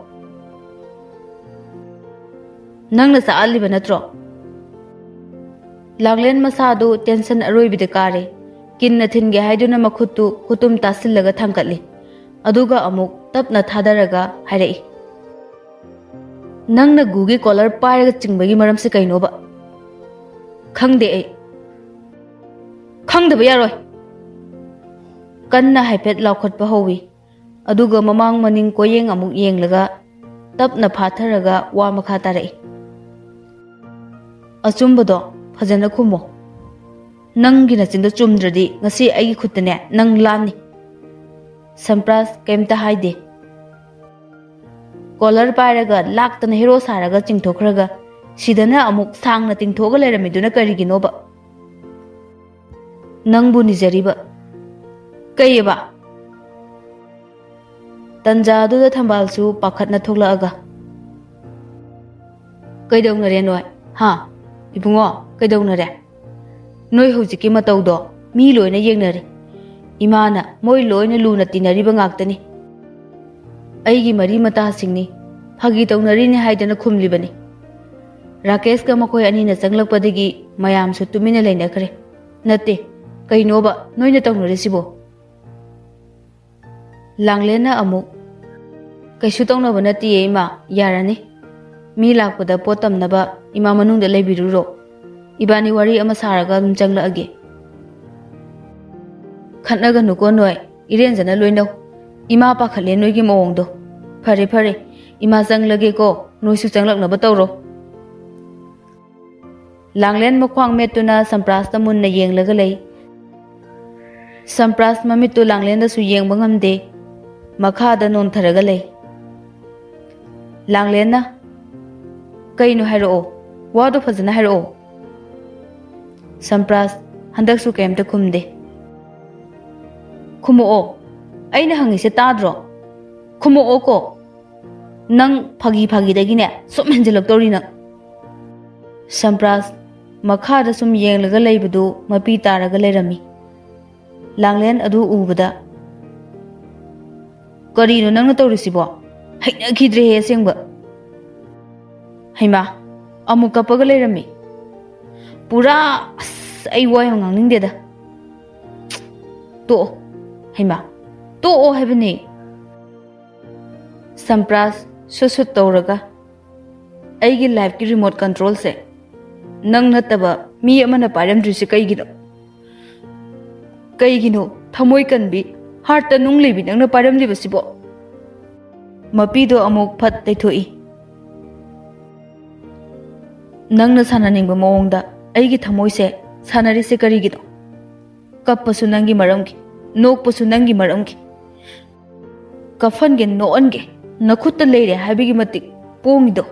ꯅꯪꯅ ꯆꯥꯛꯍꯜꯂꯤꯕ ꯅꯠꯇ꯭ꯔꯣ?" ꯂꯥꯡꯂꯦꯟ ꯃꯁꯥꯗꯨ ꯇꯦꯟꯁꯟ ꯑꯔꯣꯏꯕꯤꯗ ꯀꯥꯔꯦ꯫ ꯀꯤꯟꯅ ꯊꯤꯟꯒꯦ ꯍꯥꯏꯗꯨꯅ ꯃꯈꯨꯠꯇꯨ ꯈꯨꯇꯨꯝ ꯇꯥꯁꯤꯜꯂꯒ ꯊꯥꯡꯒꯠꯂꯤ꯫ ꯑꯗꯨꯒ ꯑꯃꯨꯛ ꯇꯞꯅ ꯊꯥꯗꯔꯒ ꯍꯥꯏꯔꯛꯏ, "ꯅꯪꯅ ꯒꯨꯒꯤ ꯀꯣꯂꯔ ꯄꯥꯏꯔꯒ ꯆꯤꯡꯕꯒꯤ ꯃꯔꯝꯁꯦ ꯀꯩꯅꯣꯕ? ꯈꯪꯗꯦ ꯑꯩ꯫ ꯈꯪꯗꯕ ꯌꯥꯔꯣꯏ!" ꯀꯟꯅ ꯍꯥꯏꯐꯦꯠ ꯂꯥꯎꯈꯠꯄ ꯍꯧꯋꯤ꯫ ꯑꯗꯨꯒ ꯃꯃꯥꯡ ꯃꯅꯤꯡ ꯀꯣꯌꯦꯡ ꯑꯃꯨꯛ ꯌꯦꯡꯂꯒ ꯇꯞꯅ ꯐꯥꯊꯔꯒ ꯋꯥ ꯃꯈꯥ ꯇꯥꯔꯛꯏ, "ꯑꯆꯨꯝꯕꯗꯣ ꯐꯖꯅ ꯈꯨꯝꯃꯣ꯫ ꯅꯪꯒꯤ ꯅꯆꯤꯟꯗꯣ ꯆꯨꯝꯗ꯭ꯔꯗꯤ ꯉꯁꯤ ꯑꯩꯒꯤ ꯈꯨꯠꯇꯅꯦ ꯅꯪ ꯂꯥꯟꯅꯤ꯫" ꯁꯝꯄ꯭ꯔꯥꯁ ꯀꯩꯝꯇ ꯍꯥꯏꯗꯦ꯫ ꯀꯣꯂꯔ ꯄꯥꯏꯔꯒ ꯂꯥꯛꯇꯅ ꯍꯦꯔꯣ ꯁꯥꯔꯒ ꯆꯤꯡꯊꯣꯛꯈ꯭ꯔꯒ ꯁꯤꯗꯅ ꯑꯃꯨꯛ ꯁꯥꯡꯅ ꯇꯤꯡꯊꯣꯛꯑꯒ ꯂꯩꯔꯝꯃꯤꯗꯨꯅ ꯀꯔꯤꯒꯤꯅꯣꯕ? ꯅꯪꯕꯨ ꯅꯤꯖꯔꯤꯕ꯫ ꯀꯩꯑꯕ? ꯇꯟꯖꯥꯗꯨꯗ ꯊꯝꯕꯥꯜꯁꯨ ꯄꯥꯈꯠꯅ ꯊꯣꯛꯂꯛꯑꯒ, "ꯀꯩꯗꯧꯅꯔꯦ ꯅꯣꯏ? ꯍꯥ? ꯏꯕꯨꯡꯉꯣ, ꯀꯩꯗꯧꯅꯔꯦ? ꯅꯣꯏ ꯍꯧꯖꯤꯛꯀꯤ ꯃꯇꯧꯗꯣ ꯃꯤ ꯂꯣꯏꯅ ꯌꯦꯡꯅꯔꯦ꯫ ꯏꯃꯥꯅ ꯃꯣꯏ ꯂꯣꯏꯅ ꯂꯨꯅ ꯇꯤꯟꯅꯔꯤꯕ ꯉꯥꯛꯇꯅꯤ꯫ ꯑꯩꯒꯤ ꯃꯔꯤ ꯃꯇꯥꯁꯤꯡꯅꯤ, ꯐꯥꯒꯤ ꯇꯧꯅꯔꯤꯅꯤ ꯍꯥꯏꯗꯅ ꯈꯨꯝꯂꯤꯕꯅꯤ꯫ ꯔꯥꯀꯦꯁꯀ ꯃꯈꯣꯏ ꯑꯅꯤꯅ ꯆꯪꯂꯛꯄꯗꯒꯤ ꯃꯌꯥꯝꯁꯨ ꯇꯨꯃꯤꯟꯅ ꯂꯩꯅꯈ꯭ꯔꯦ꯫ "ꯅꯠꯇꯦ, ꯀꯩꯅꯣꯕ ꯅꯣꯏꯅ ꯇꯧꯅꯔꯤꯁꯤꯕꯣ?" ꯂꯥꯡꯂꯦꯟꯅ ꯑꯃꯨꯛ, "ꯀꯩꯁꯨ ꯇꯧꯅꯕ ꯅꯠꯇꯤꯌꯦ ꯏꯃꯥ, ꯌꯥꯔꯅꯤ꯫ ꯃꯤ ꯂꯥꯛꯄꯗ ꯄꯣꯠ ꯇꯝꯅꯕ ꯏꯃꯥ ꯃꯅꯨꯡꯗ ꯂꯩꯕꯤꯔꯨꯔꯣ꯫ ꯏꯕꯥꯅꯤ ꯋꯥꯔꯤ ꯑꯃ ꯁꯥꯔꯒ ꯑꯗꯨꯝ ꯆꯪꯂꯛꯑꯒꯦ꯫" "ꯈꯠꯅꯒꯅꯨꯀꯣ ꯅꯣꯏ, ꯏꯔꯦꯟꯖꯅ ꯂꯣꯏꯅꯧ꯫ ꯏꯃꯥ ꯄꯥꯈꯠꯂꯦ ꯅꯣꯏꯒꯤ ꯃꯑꯣꯡꯗꯣ꯫ ꯐꯔꯦ ꯐꯔꯦ, ꯏꯃꯥ ꯆꯪꯂꯒꯦꯀꯣ, ꯅꯣꯏꯁꯨ ꯆꯪꯂꯛꯅꯕ ꯇꯧꯔꯣ꯫" ꯂꯥꯡꯂꯦꯟ ꯃꯈ꯭ꯋꯥꯡ ꯃꯦꯠꯇꯨꯅ ꯁꯝꯄ꯭ꯔꯥꯁꯇ ꯃꯨꯟꯅ ꯌꯦꯡꯂꯒ ꯂꯩ꯫ ꯁꯝꯄ꯭ꯔꯥꯁ ꯃꯃꯤꯠꯇꯨ ꯂꯥꯡꯂꯦꯟꯗꯁꯨ ꯌꯦꯡꯕ ꯉꯝꯗꯦ꯫ ꯃꯈꯥꯗ ꯅꯣꯟꯊꯔꯒ ꯂꯩ꯫ ꯂꯥꯡꯂꯦꯟꯅ, "ꯀꯩꯅꯣ ꯍꯥꯏꯔꯛꯑꯣ, ꯋꯥꯗꯣ ꯐꯖꯅ ꯍꯥꯏꯔꯛꯑꯣ꯫" ꯁꯝꯄ꯭ꯔꯥꯁ ꯍꯟꯗꯛꯁꯨ ꯀꯩꯝꯇ ꯈꯨꯝꯗꯦ꯫ "ꯈꯨꯝꯃꯛꯑꯣ, ꯑꯩꯅ ꯍꯪꯉꯤꯁꯦ ꯇꯥꯗ꯭ꯔꯣ? ꯈꯨꯝꯃꯛꯑꯣꯀꯣ꯫ ꯅꯪ ꯐꯥꯒꯤ ꯐꯥꯒꯤꯗꯒꯤꯅꯦ ꯁꯨꯝ ꯍꯦꯟꯖꯤꯜꯂꯛꯇꯧꯔꯤ ꯅꯪ꯫" ꯁꯝꯄ꯭ꯔꯥꯁ ꯃꯈꯥꯗ ꯁꯨꯝ ꯌꯦꯡꯂꯒ ꯂꯩꯕꯗꯨ ꯃꯄꯤ ꯇꯥꯔꯒ ꯂꯩꯔꯝꯃꯤ꯫ ꯂꯥꯡꯂꯦꯟ ꯑꯗꯨ ꯎꯕꯗ, "ꯀꯔꯤꯅꯣ ꯅꯪꯅ ꯇꯧꯔꯤꯁꯤꯕꯣ? ꯍꯩꯅꯈꯤꯗ꯭ꯔꯦꯍꯦ ꯑꯁꯦꯡꯕ꯫" ꯍꯩꯃꯥ, ꯑꯃꯨꯛ ꯀꯞꯄꯒ ꯂꯩꯔꯝꯃꯤ꯫ ꯄꯨꯔꯥ, ꯑꯁ, ꯑꯩ ꯋꯥ ꯌꯥꯝ ꯉꯥꯡꯅꯤꯡꯗꯦꯗ꯫ ꯇꯣꯛꯑꯣ꯫ ꯍꯩꯃꯥ, ꯇꯣꯛꯑꯣ ꯍꯥꯏꯕꯅꯦ꯫ ꯁꯝꯄ꯭ꯔꯥꯁ ꯁꯨꯠ ꯁꯨꯠ ꯇꯧꯔꯒ, "ꯑꯩꯒꯤ ꯂꯥꯏꯐꯀꯤ ꯔꯤꯃꯣꯠ ꯀꯟꯇ꯭ꯔꯣꯜꯁꯦ ꯅꯪ ꯅꯠꯇꯕ ꯃꯤ ꯑꯃꯅ ꯄꯥꯏꯔꯝꯗ꯭ꯔꯤꯁꯦ ꯀꯩꯒꯤꯅꯣ? ꯀꯩꯒꯤꯅꯣ ꯊꯃꯣꯏ ꯀꯟꯕꯤ, ꯍꯥꯔꯠꯇ ꯅꯨꯡ ꯂꯩꯕꯤ ꯅꯪꯅ ꯄꯥꯏꯔꯝꯂꯤꯕꯁꯤꯕꯣ?" ꯃꯄꯤꯗꯣ ꯑꯃꯨꯛ ꯐꯠ ꯇꯩꯊꯣꯛꯏ꯫ "ꯅꯪꯅ ꯁꯥꯟꯅꯅꯤꯡꯕ ꯃꯑꯣꯡꯗ ꯑꯩꯒꯤ ꯊꯃꯣꯏꯁꯦ ꯁꯥꯟꯅꯔꯤꯁꯦ ꯀꯔꯤꯒꯤꯅꯣ? ꯀꯞꯄꯁꯨ ꯅꯪꯒꯤ ꯃꯔꯝꯒꯤ, ꯅꯣꯛꯄꯁꯨ ꯅꯪꯒꯤ ꯃꯔꯝꯒꯤ꯫ ꯀꯐꯟꯒꯦ ꯅꯣꯛꯍꯟꯒꯦ ꯅꯈꯨꯠꯇ ꯂꯩꯔꯦ ꯍꯥꯏꯕꯒꯤ ꯃꯇꯤꯛ ꯄꯣꯡꯉꯤꯗꯣ꯫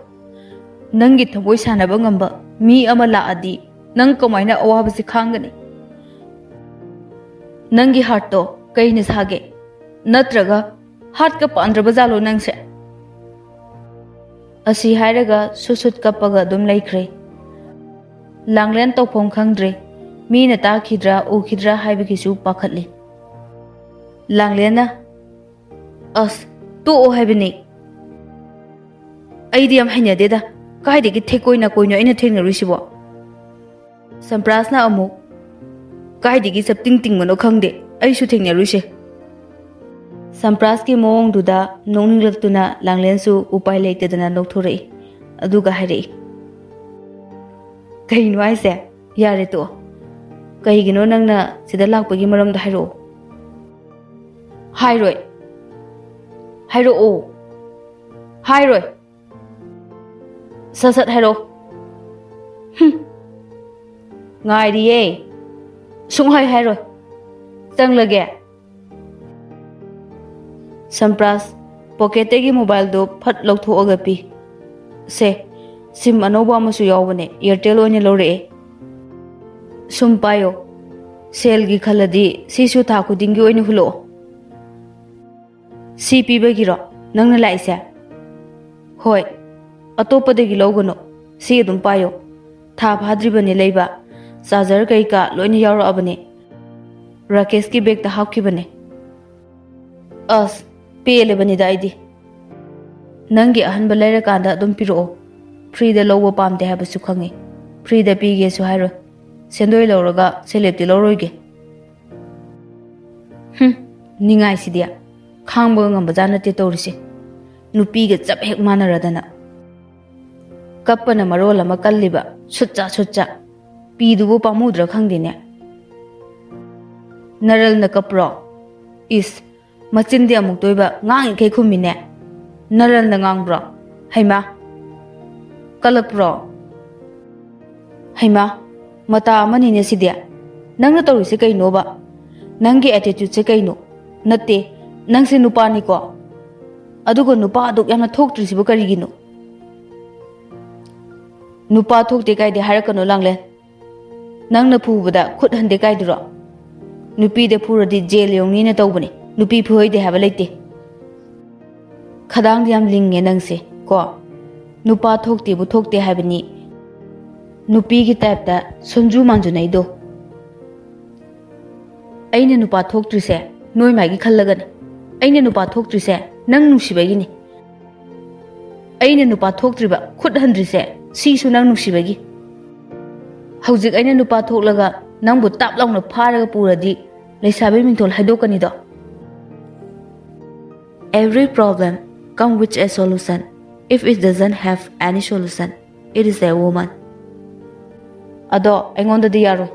ꯅꯪꯒꯤ ꯊꯃꯣꯏ ꯁꯥꯟꯅꯕ ꯉꯝꯕ ꯃꯤ ꯑꯃ ꯂꯥꯛꯑꯗꯤ ꯅꯪ ꯀꯃꯥꯏꯅ ꯑꯋꯥꯕꯁꯤ ꯈꯥꯡꯒꯅꯤ? ꯅꯪꯒꯤ ꯍꯥꯔꯠꯇꯣ ꯀꯩꯅ ꯁꯥꯒꯦ? ꯅꯠꯇ꯭ꯔꯒ ꯍꯥꯔꯠꯀ ꯄꯥꯟꯗ꯭ꯔꯕ ꯖꯥꯠꯂꯣ ꯅꯪꯁꯦ?" ꯑꯁꯤ ꯍꯥꯏꯔꯒ ꯁꯨꯠ ꯁꯨꯠ ꯀꯞꯄꯒ ꯑꯗꯨꯝ ꯂꯩꯈ꯭ꯔꯦ꯫ ꯂꯥꯡꯂꯦꯟ ꯇꯧꯐꯝ ꯈꯪꯗ꯭ꯔꯦ꯫ ꯃꯤꯅ ꯇꯥꯈꯤꯗ꯭ꯔꯥ ꯎꯈꯤꯗ꯭ꯔꯥ ꯍꯥꯏꯕꯒꯤꯁꯨ ꯄꯥꯈꯠꯂꯤ꯫ ꯂꯥꯡꯂꯦꯟꯅ, "ꯑꯁ, ꯇꯣꯛꯑꯣ ꯍꯥꯏꯕꯅꯤ꯫ ꯑꯩꯗꯤ ꯌꯥꯝ ꯍꯩꯅꯗꯦꯗ꯫ ꯀꯥꯏꯗꯒꯤ ꯊꯦꯛꯀꯣꯏ ꯅꯥꯀꯣꯏꯅꯣ ꯑꯩꯅ ꯊꯦꯡꯅꯔꯨꯏꯁꯤꯕꯣ? ꯁꯝꯄ꯭ꯔꯥꯁꯅ ꯑꯃꯨꯛ, "ꯀꯥꯏꯗꯒꯤ ꯆꯞꯇꯤꯡ ꯇꯤꯡꯕꯅꯣ ꯈꯪꯗꯦ, ꯑꯩꯁꯨ ꯊꯦꯡꯅꯔꯨꯏꯁꯦ꯫" ꯁꯝꯄ꯭ꯔꯥꯁꯀꯤ ꯃꯑꯣꯡꯗꯨꯗ ꯅꯣꯛꯅꯤꯡꯂꯛꯇꯨꯅ ꯂꯥꯡꯂꯦꯟꯁꯨ ꯎꯄꯥꯏ ꯂꯩꯇꯗꯅ ꯅꯣꯛꯊꯣꯔꯛꯏ꯫ ꯑꯗꯨꯒ ꯍꯥꯏꯔꯛꯏ, "ꯀꯩꯅꯣ ꯍꯥꯏꯁꯦ? ꯌꯥꯔꯦ ꯇꯣꯛꯑꯣ꯫ ꯀꯩꯒꯤꯅꯣ ꯅꯪꯅ ꯁꯤꯗ ꯂꯥꯛꯄꯒꯤ ꯃꯔꯝꯗꯣ ꯍꯥꯏꯔꯛꯑꯣ꯫" "ꯍꯥꯏꯔꯣꯏ꯫" "ꯍꯥꯏꯔꯛꯑꯣ꯫" "ꯍꯥꯏꯔꯣꯏ꯫" "ꯁꯠ ꯁꯠ ꯍꯥꯏꯔꯛꯑꯣ꯫" "ꯍꯨꯝ꯫ ꯉꯥꯏꯔꯤꯌꯦ꯫ ꯁꯨꯡꯍꯥꯏ ꯍꯥꯏꯔꯣꯏ꯫ ꯆꯪꯂꯒꯦ꯫" ꯁꯝꯄ꯭ꯔꯥꯁ ꯄꯣꯀꯦꯠꯇꯒꯤ ꯃꯣꯕꯥꯏꯜꯗꯨ ꯐꯠ ꯂꯧꯊꯣꯛꯑꯒ ꯄꯤ꯫ "ꯁꯦ, ꯁꯤꯝ ꯑꯅꯧꯕ ꯑꯃꯁꯨ ꯌꯥꯎꯕꯅꯦ, ꯑꯦꯌꯥꯔꯇꯦꯜ ꯑꯣꯏꯅ ꯂꯧꯔꯛꯑꯦ꯫ ꯁꯨꯝ ꯄꯥꯏꯌꯣ꯫ ꯁꯦꯜꯒꯤ ꯈꯜꯂꯗꯤ ꯁꯤꯁꯨ ꯊꯥ ꯈꯨꯗꯤꯡꯒꯤ ꯑꯣꯏꯅ ꯍꯨꯜꯂꯛꯑꯣ꯫" "ꯁꯤ ꯄꯤꯕꯒꯤꯔꯣ ꯅꯪꯅ ꯂꯥꯛꯏꯁꯦ?" "ꯍꯣꯏ, ꯑꯇꯣꯞꯄꯗꯒꯤ ꯂꯧꯒꯅꯨ, ꯁꯤ ꯑꯗꯨꯝ ꯄꯥꯏꯌꯣ꯫ ꯊꯥ ꯐꯥꯗ꯭ꯔꯤꯕꯅꯦ ꯂꯩꯕ, ꯆꯥꯔꯖꯔ ꯀꯩꯀꯥ ꯂꯣꯏꯅ ꯌꯥꯎꯔꯛꯑꯕꯅꯦ, ꯔꯥꯀꯦꯁꯀꯤ ꯕꯦꯒꯇ ꯍꯥꯞꯈꯤꯕꯅꯦ꯫" "ꯑꯁ, ꯄꯦꯜꯂꯕꯅꯤꯗ ꯑꯩꯗꯤ꯫ ꯅꯪꯒꯤ ꯑꯍꯟꯕ ꯂꯩꯔꯀꯥꯟꯗ ꯑꯗꯨꯝ ꯄꯤꯔꯛꯑꯣ꯫ ꯐ꯭ꯔꯤꯗ ꯂꯧꯕ ꯄꯥꯝꯗꯦ ꯍꯥꯏꯕꯁꯨ ꯈꯪꯉꯤ꯫ ꯐ꯭ꯔꯤꯗ ꯄꯤꯒꯦꯁꯨ ꯍꯥꯏꯔꯣꯏ꯫ ꯁꯦꯟꯗꯣꯏ ꯂꯧꯔꯒ ꯁꯦꯂꯦꯞꯇꯤ ꯂꯧꯔꯣꯏꯒꯦ꯫" ꯍꯨꯝ, ꯅꯤꯡꯉꯥꯏꯁꯤꯗꯤ ꯈꯥꯡꯕꯒ ꯉꯝꯕꯖꯥꯠ ꯅꯠꯇꯦ ꯇꯧꯔꯤꯁꯦ꯫ ꯅꯨꯄꯤꯒ ꯆꯞ ꯍꯦꯛ ꯃꯥꯟꯅꯔꯗꯅ꯫ ꯀꯞꯄꯅ ꯃꯔꯣꯜ ꯑꯃ ꯀꯜꯂꯤꯕ, ꯁꯨꯠꯆꯥ ꯁꯨꯠꯆꯥ꯫ ꯄꯤꯗꯨꯕꯨ ꯄꯥꯝꯃꯨꯗ꯭ꯔꯥ ꯈꯪꯗꯦꯅꯦ꯫ "ꯅꯔꯜꯅ ꯀꯞꯄ꯭ꯔꯣ? ꯏꯁ, ꯃꯆꯤꯟꯗꯤ ꯑꯃꯨꯛꯇꯣꯏꯕ, ꯉꯥꯡꯉꯤꯈꯩ ꯈꯨꯝꯃꯤꯅꯦ꯫ ꯅꯔꯜꯅ ꯉꯥꯡꯕ꯭ꯔꯣ? ꯍꯩꯃꯥ! ꯀꯜꯂꯛꯄ꯭ꯔꯣ? ꯍꯩꯃꯥ, ꯃꯇꯥ ꯑꯃꯅꯤꯅꯦ ꯁꯤꯗꯤ꯫ ꯅꯪꯅ ꯇꯧꯔꯤꯁꯦ ꯀꯩꯅꯣꯕ? ꯅꯪꯒꯤ ꯑꯦꯇꯤꯇ꯭ꯌꯨꯠꯁꯦ ꯀꯩꯅꯣ? ꯅꯠꯇꯦ, ꯅꯪꯁꯦ ꯅꯨꯄꯥꯅꯤꯀꯣ? ꯑꯗꯨꯒ ꯅꯨꯄꯥ ꯑꯗꯨꯛ ꯌꯥꯝꯅ ꯊꯣꯛꯇ꯭ꯔꯤꯁꯤꯕꯨ ꯀꯔꯤꯒꯤꯅꯣ?" "ꯅꯨꯄꯥ ꯊꯣꯛꯇꯦ ꯀꯥꯏꯗꯦ ꯍꯥꯏꯔꯛꯀꯅꯣ, ꯂꯥꯡꯂꯦꯟ꯫ ꯅꯪꯅ ꯐꯨꯕꯗ ꯈꯨꯠ ꯍꯟꯗꯦ ꯀꯥꯏꯗꯨꯔꯣ? ꯅꯨꯄꯤꯗ ꯐꯨꯔꯗꯤ ꯖꯦꯜ ꯌꯧꯅꯤꯅ ꯇꯧꯕꯅꯤ, ꯅꯨꯄꯤ ꯐꯨꯍꯩꯗꯦ ꯍꯥꯏꯕ ꯂꯩꯇꯦ꯫" "ꯈꯗꯥꯡꯗꯤ ꯌꯥꯝ ꯂꯤꯡꯉꯦ ꯅꯪꯁꯦ ꯀꯣ꯫ ꯅꯨꯄꯥ ꯊꯣꯛꯇꯦꯕꯨ ꯊꯣꯛꯇꯦ ꯍꯥꯏꯕꯅꯤ, ꯅꯨꯄꯤꯒꯤ ꯇꯥꯏꯞꯇ ꯁꯣꯟꯖꯨ ꯃꯥꯟꯖꯨꯅꯩꯗꯣ꯫ ꯑꯩꯅ ꯅꯨꯄꯥ ꯊꯣꯛꯇ꯭ꯔꯤꯁꯦ ꯅꯣꯏ ꯃꯥꯏꯒꯤ ꯈꯜꯂꯒꯅꯤ꯫ ꯑꯩꯅ ꯅꯨꯄꯥ ꯊꯣꯛꯇ꯭ꯔꯤꯁꯦ ꯅꯪ ꯅꯨꯡꯁꯤꯕꯒꯤꯅꯤ꯫ ꯑꯩꯅ ꯅꯨꯄꯥ ꯊꯣꯛꯇ꯭ꯔꯤꯕ, ꯈꯨꯠ ꯍꯟꯗ꯭ꯔꯤꯁꯦ, ꯁꯤꯁꯨ ꯅꯪ ꯅꯨꯡꯁꯤꯕꯒꯤ꯫ ꯍꯧꯖꯤꯛ ꯑꯩꯅ ꯅꯨꯄꯥ ꯊꯣꯛꯂꯒ ꯅꯪꯕꯨ ꯇꯥꯞ ꯂꯥꯎꯅ ꯐꯥꯔꯒ ꯄꯨꯔꯗꯤ ꯂꯩꯁꯥꯕꯤ ꯃꯤꯡꯊꯣꯜ ꯍꯥꯏꯗꯣꯛꯀꯅꯤꯗꯣ꯫ Every problem come with a solution. If it doesn't have any solution, it is a woman. ꯑꯗꯣ ꯑꯩꯉꯣꯟꯗꯗꯤ ꯌꯥꯔꯣꯏ꯫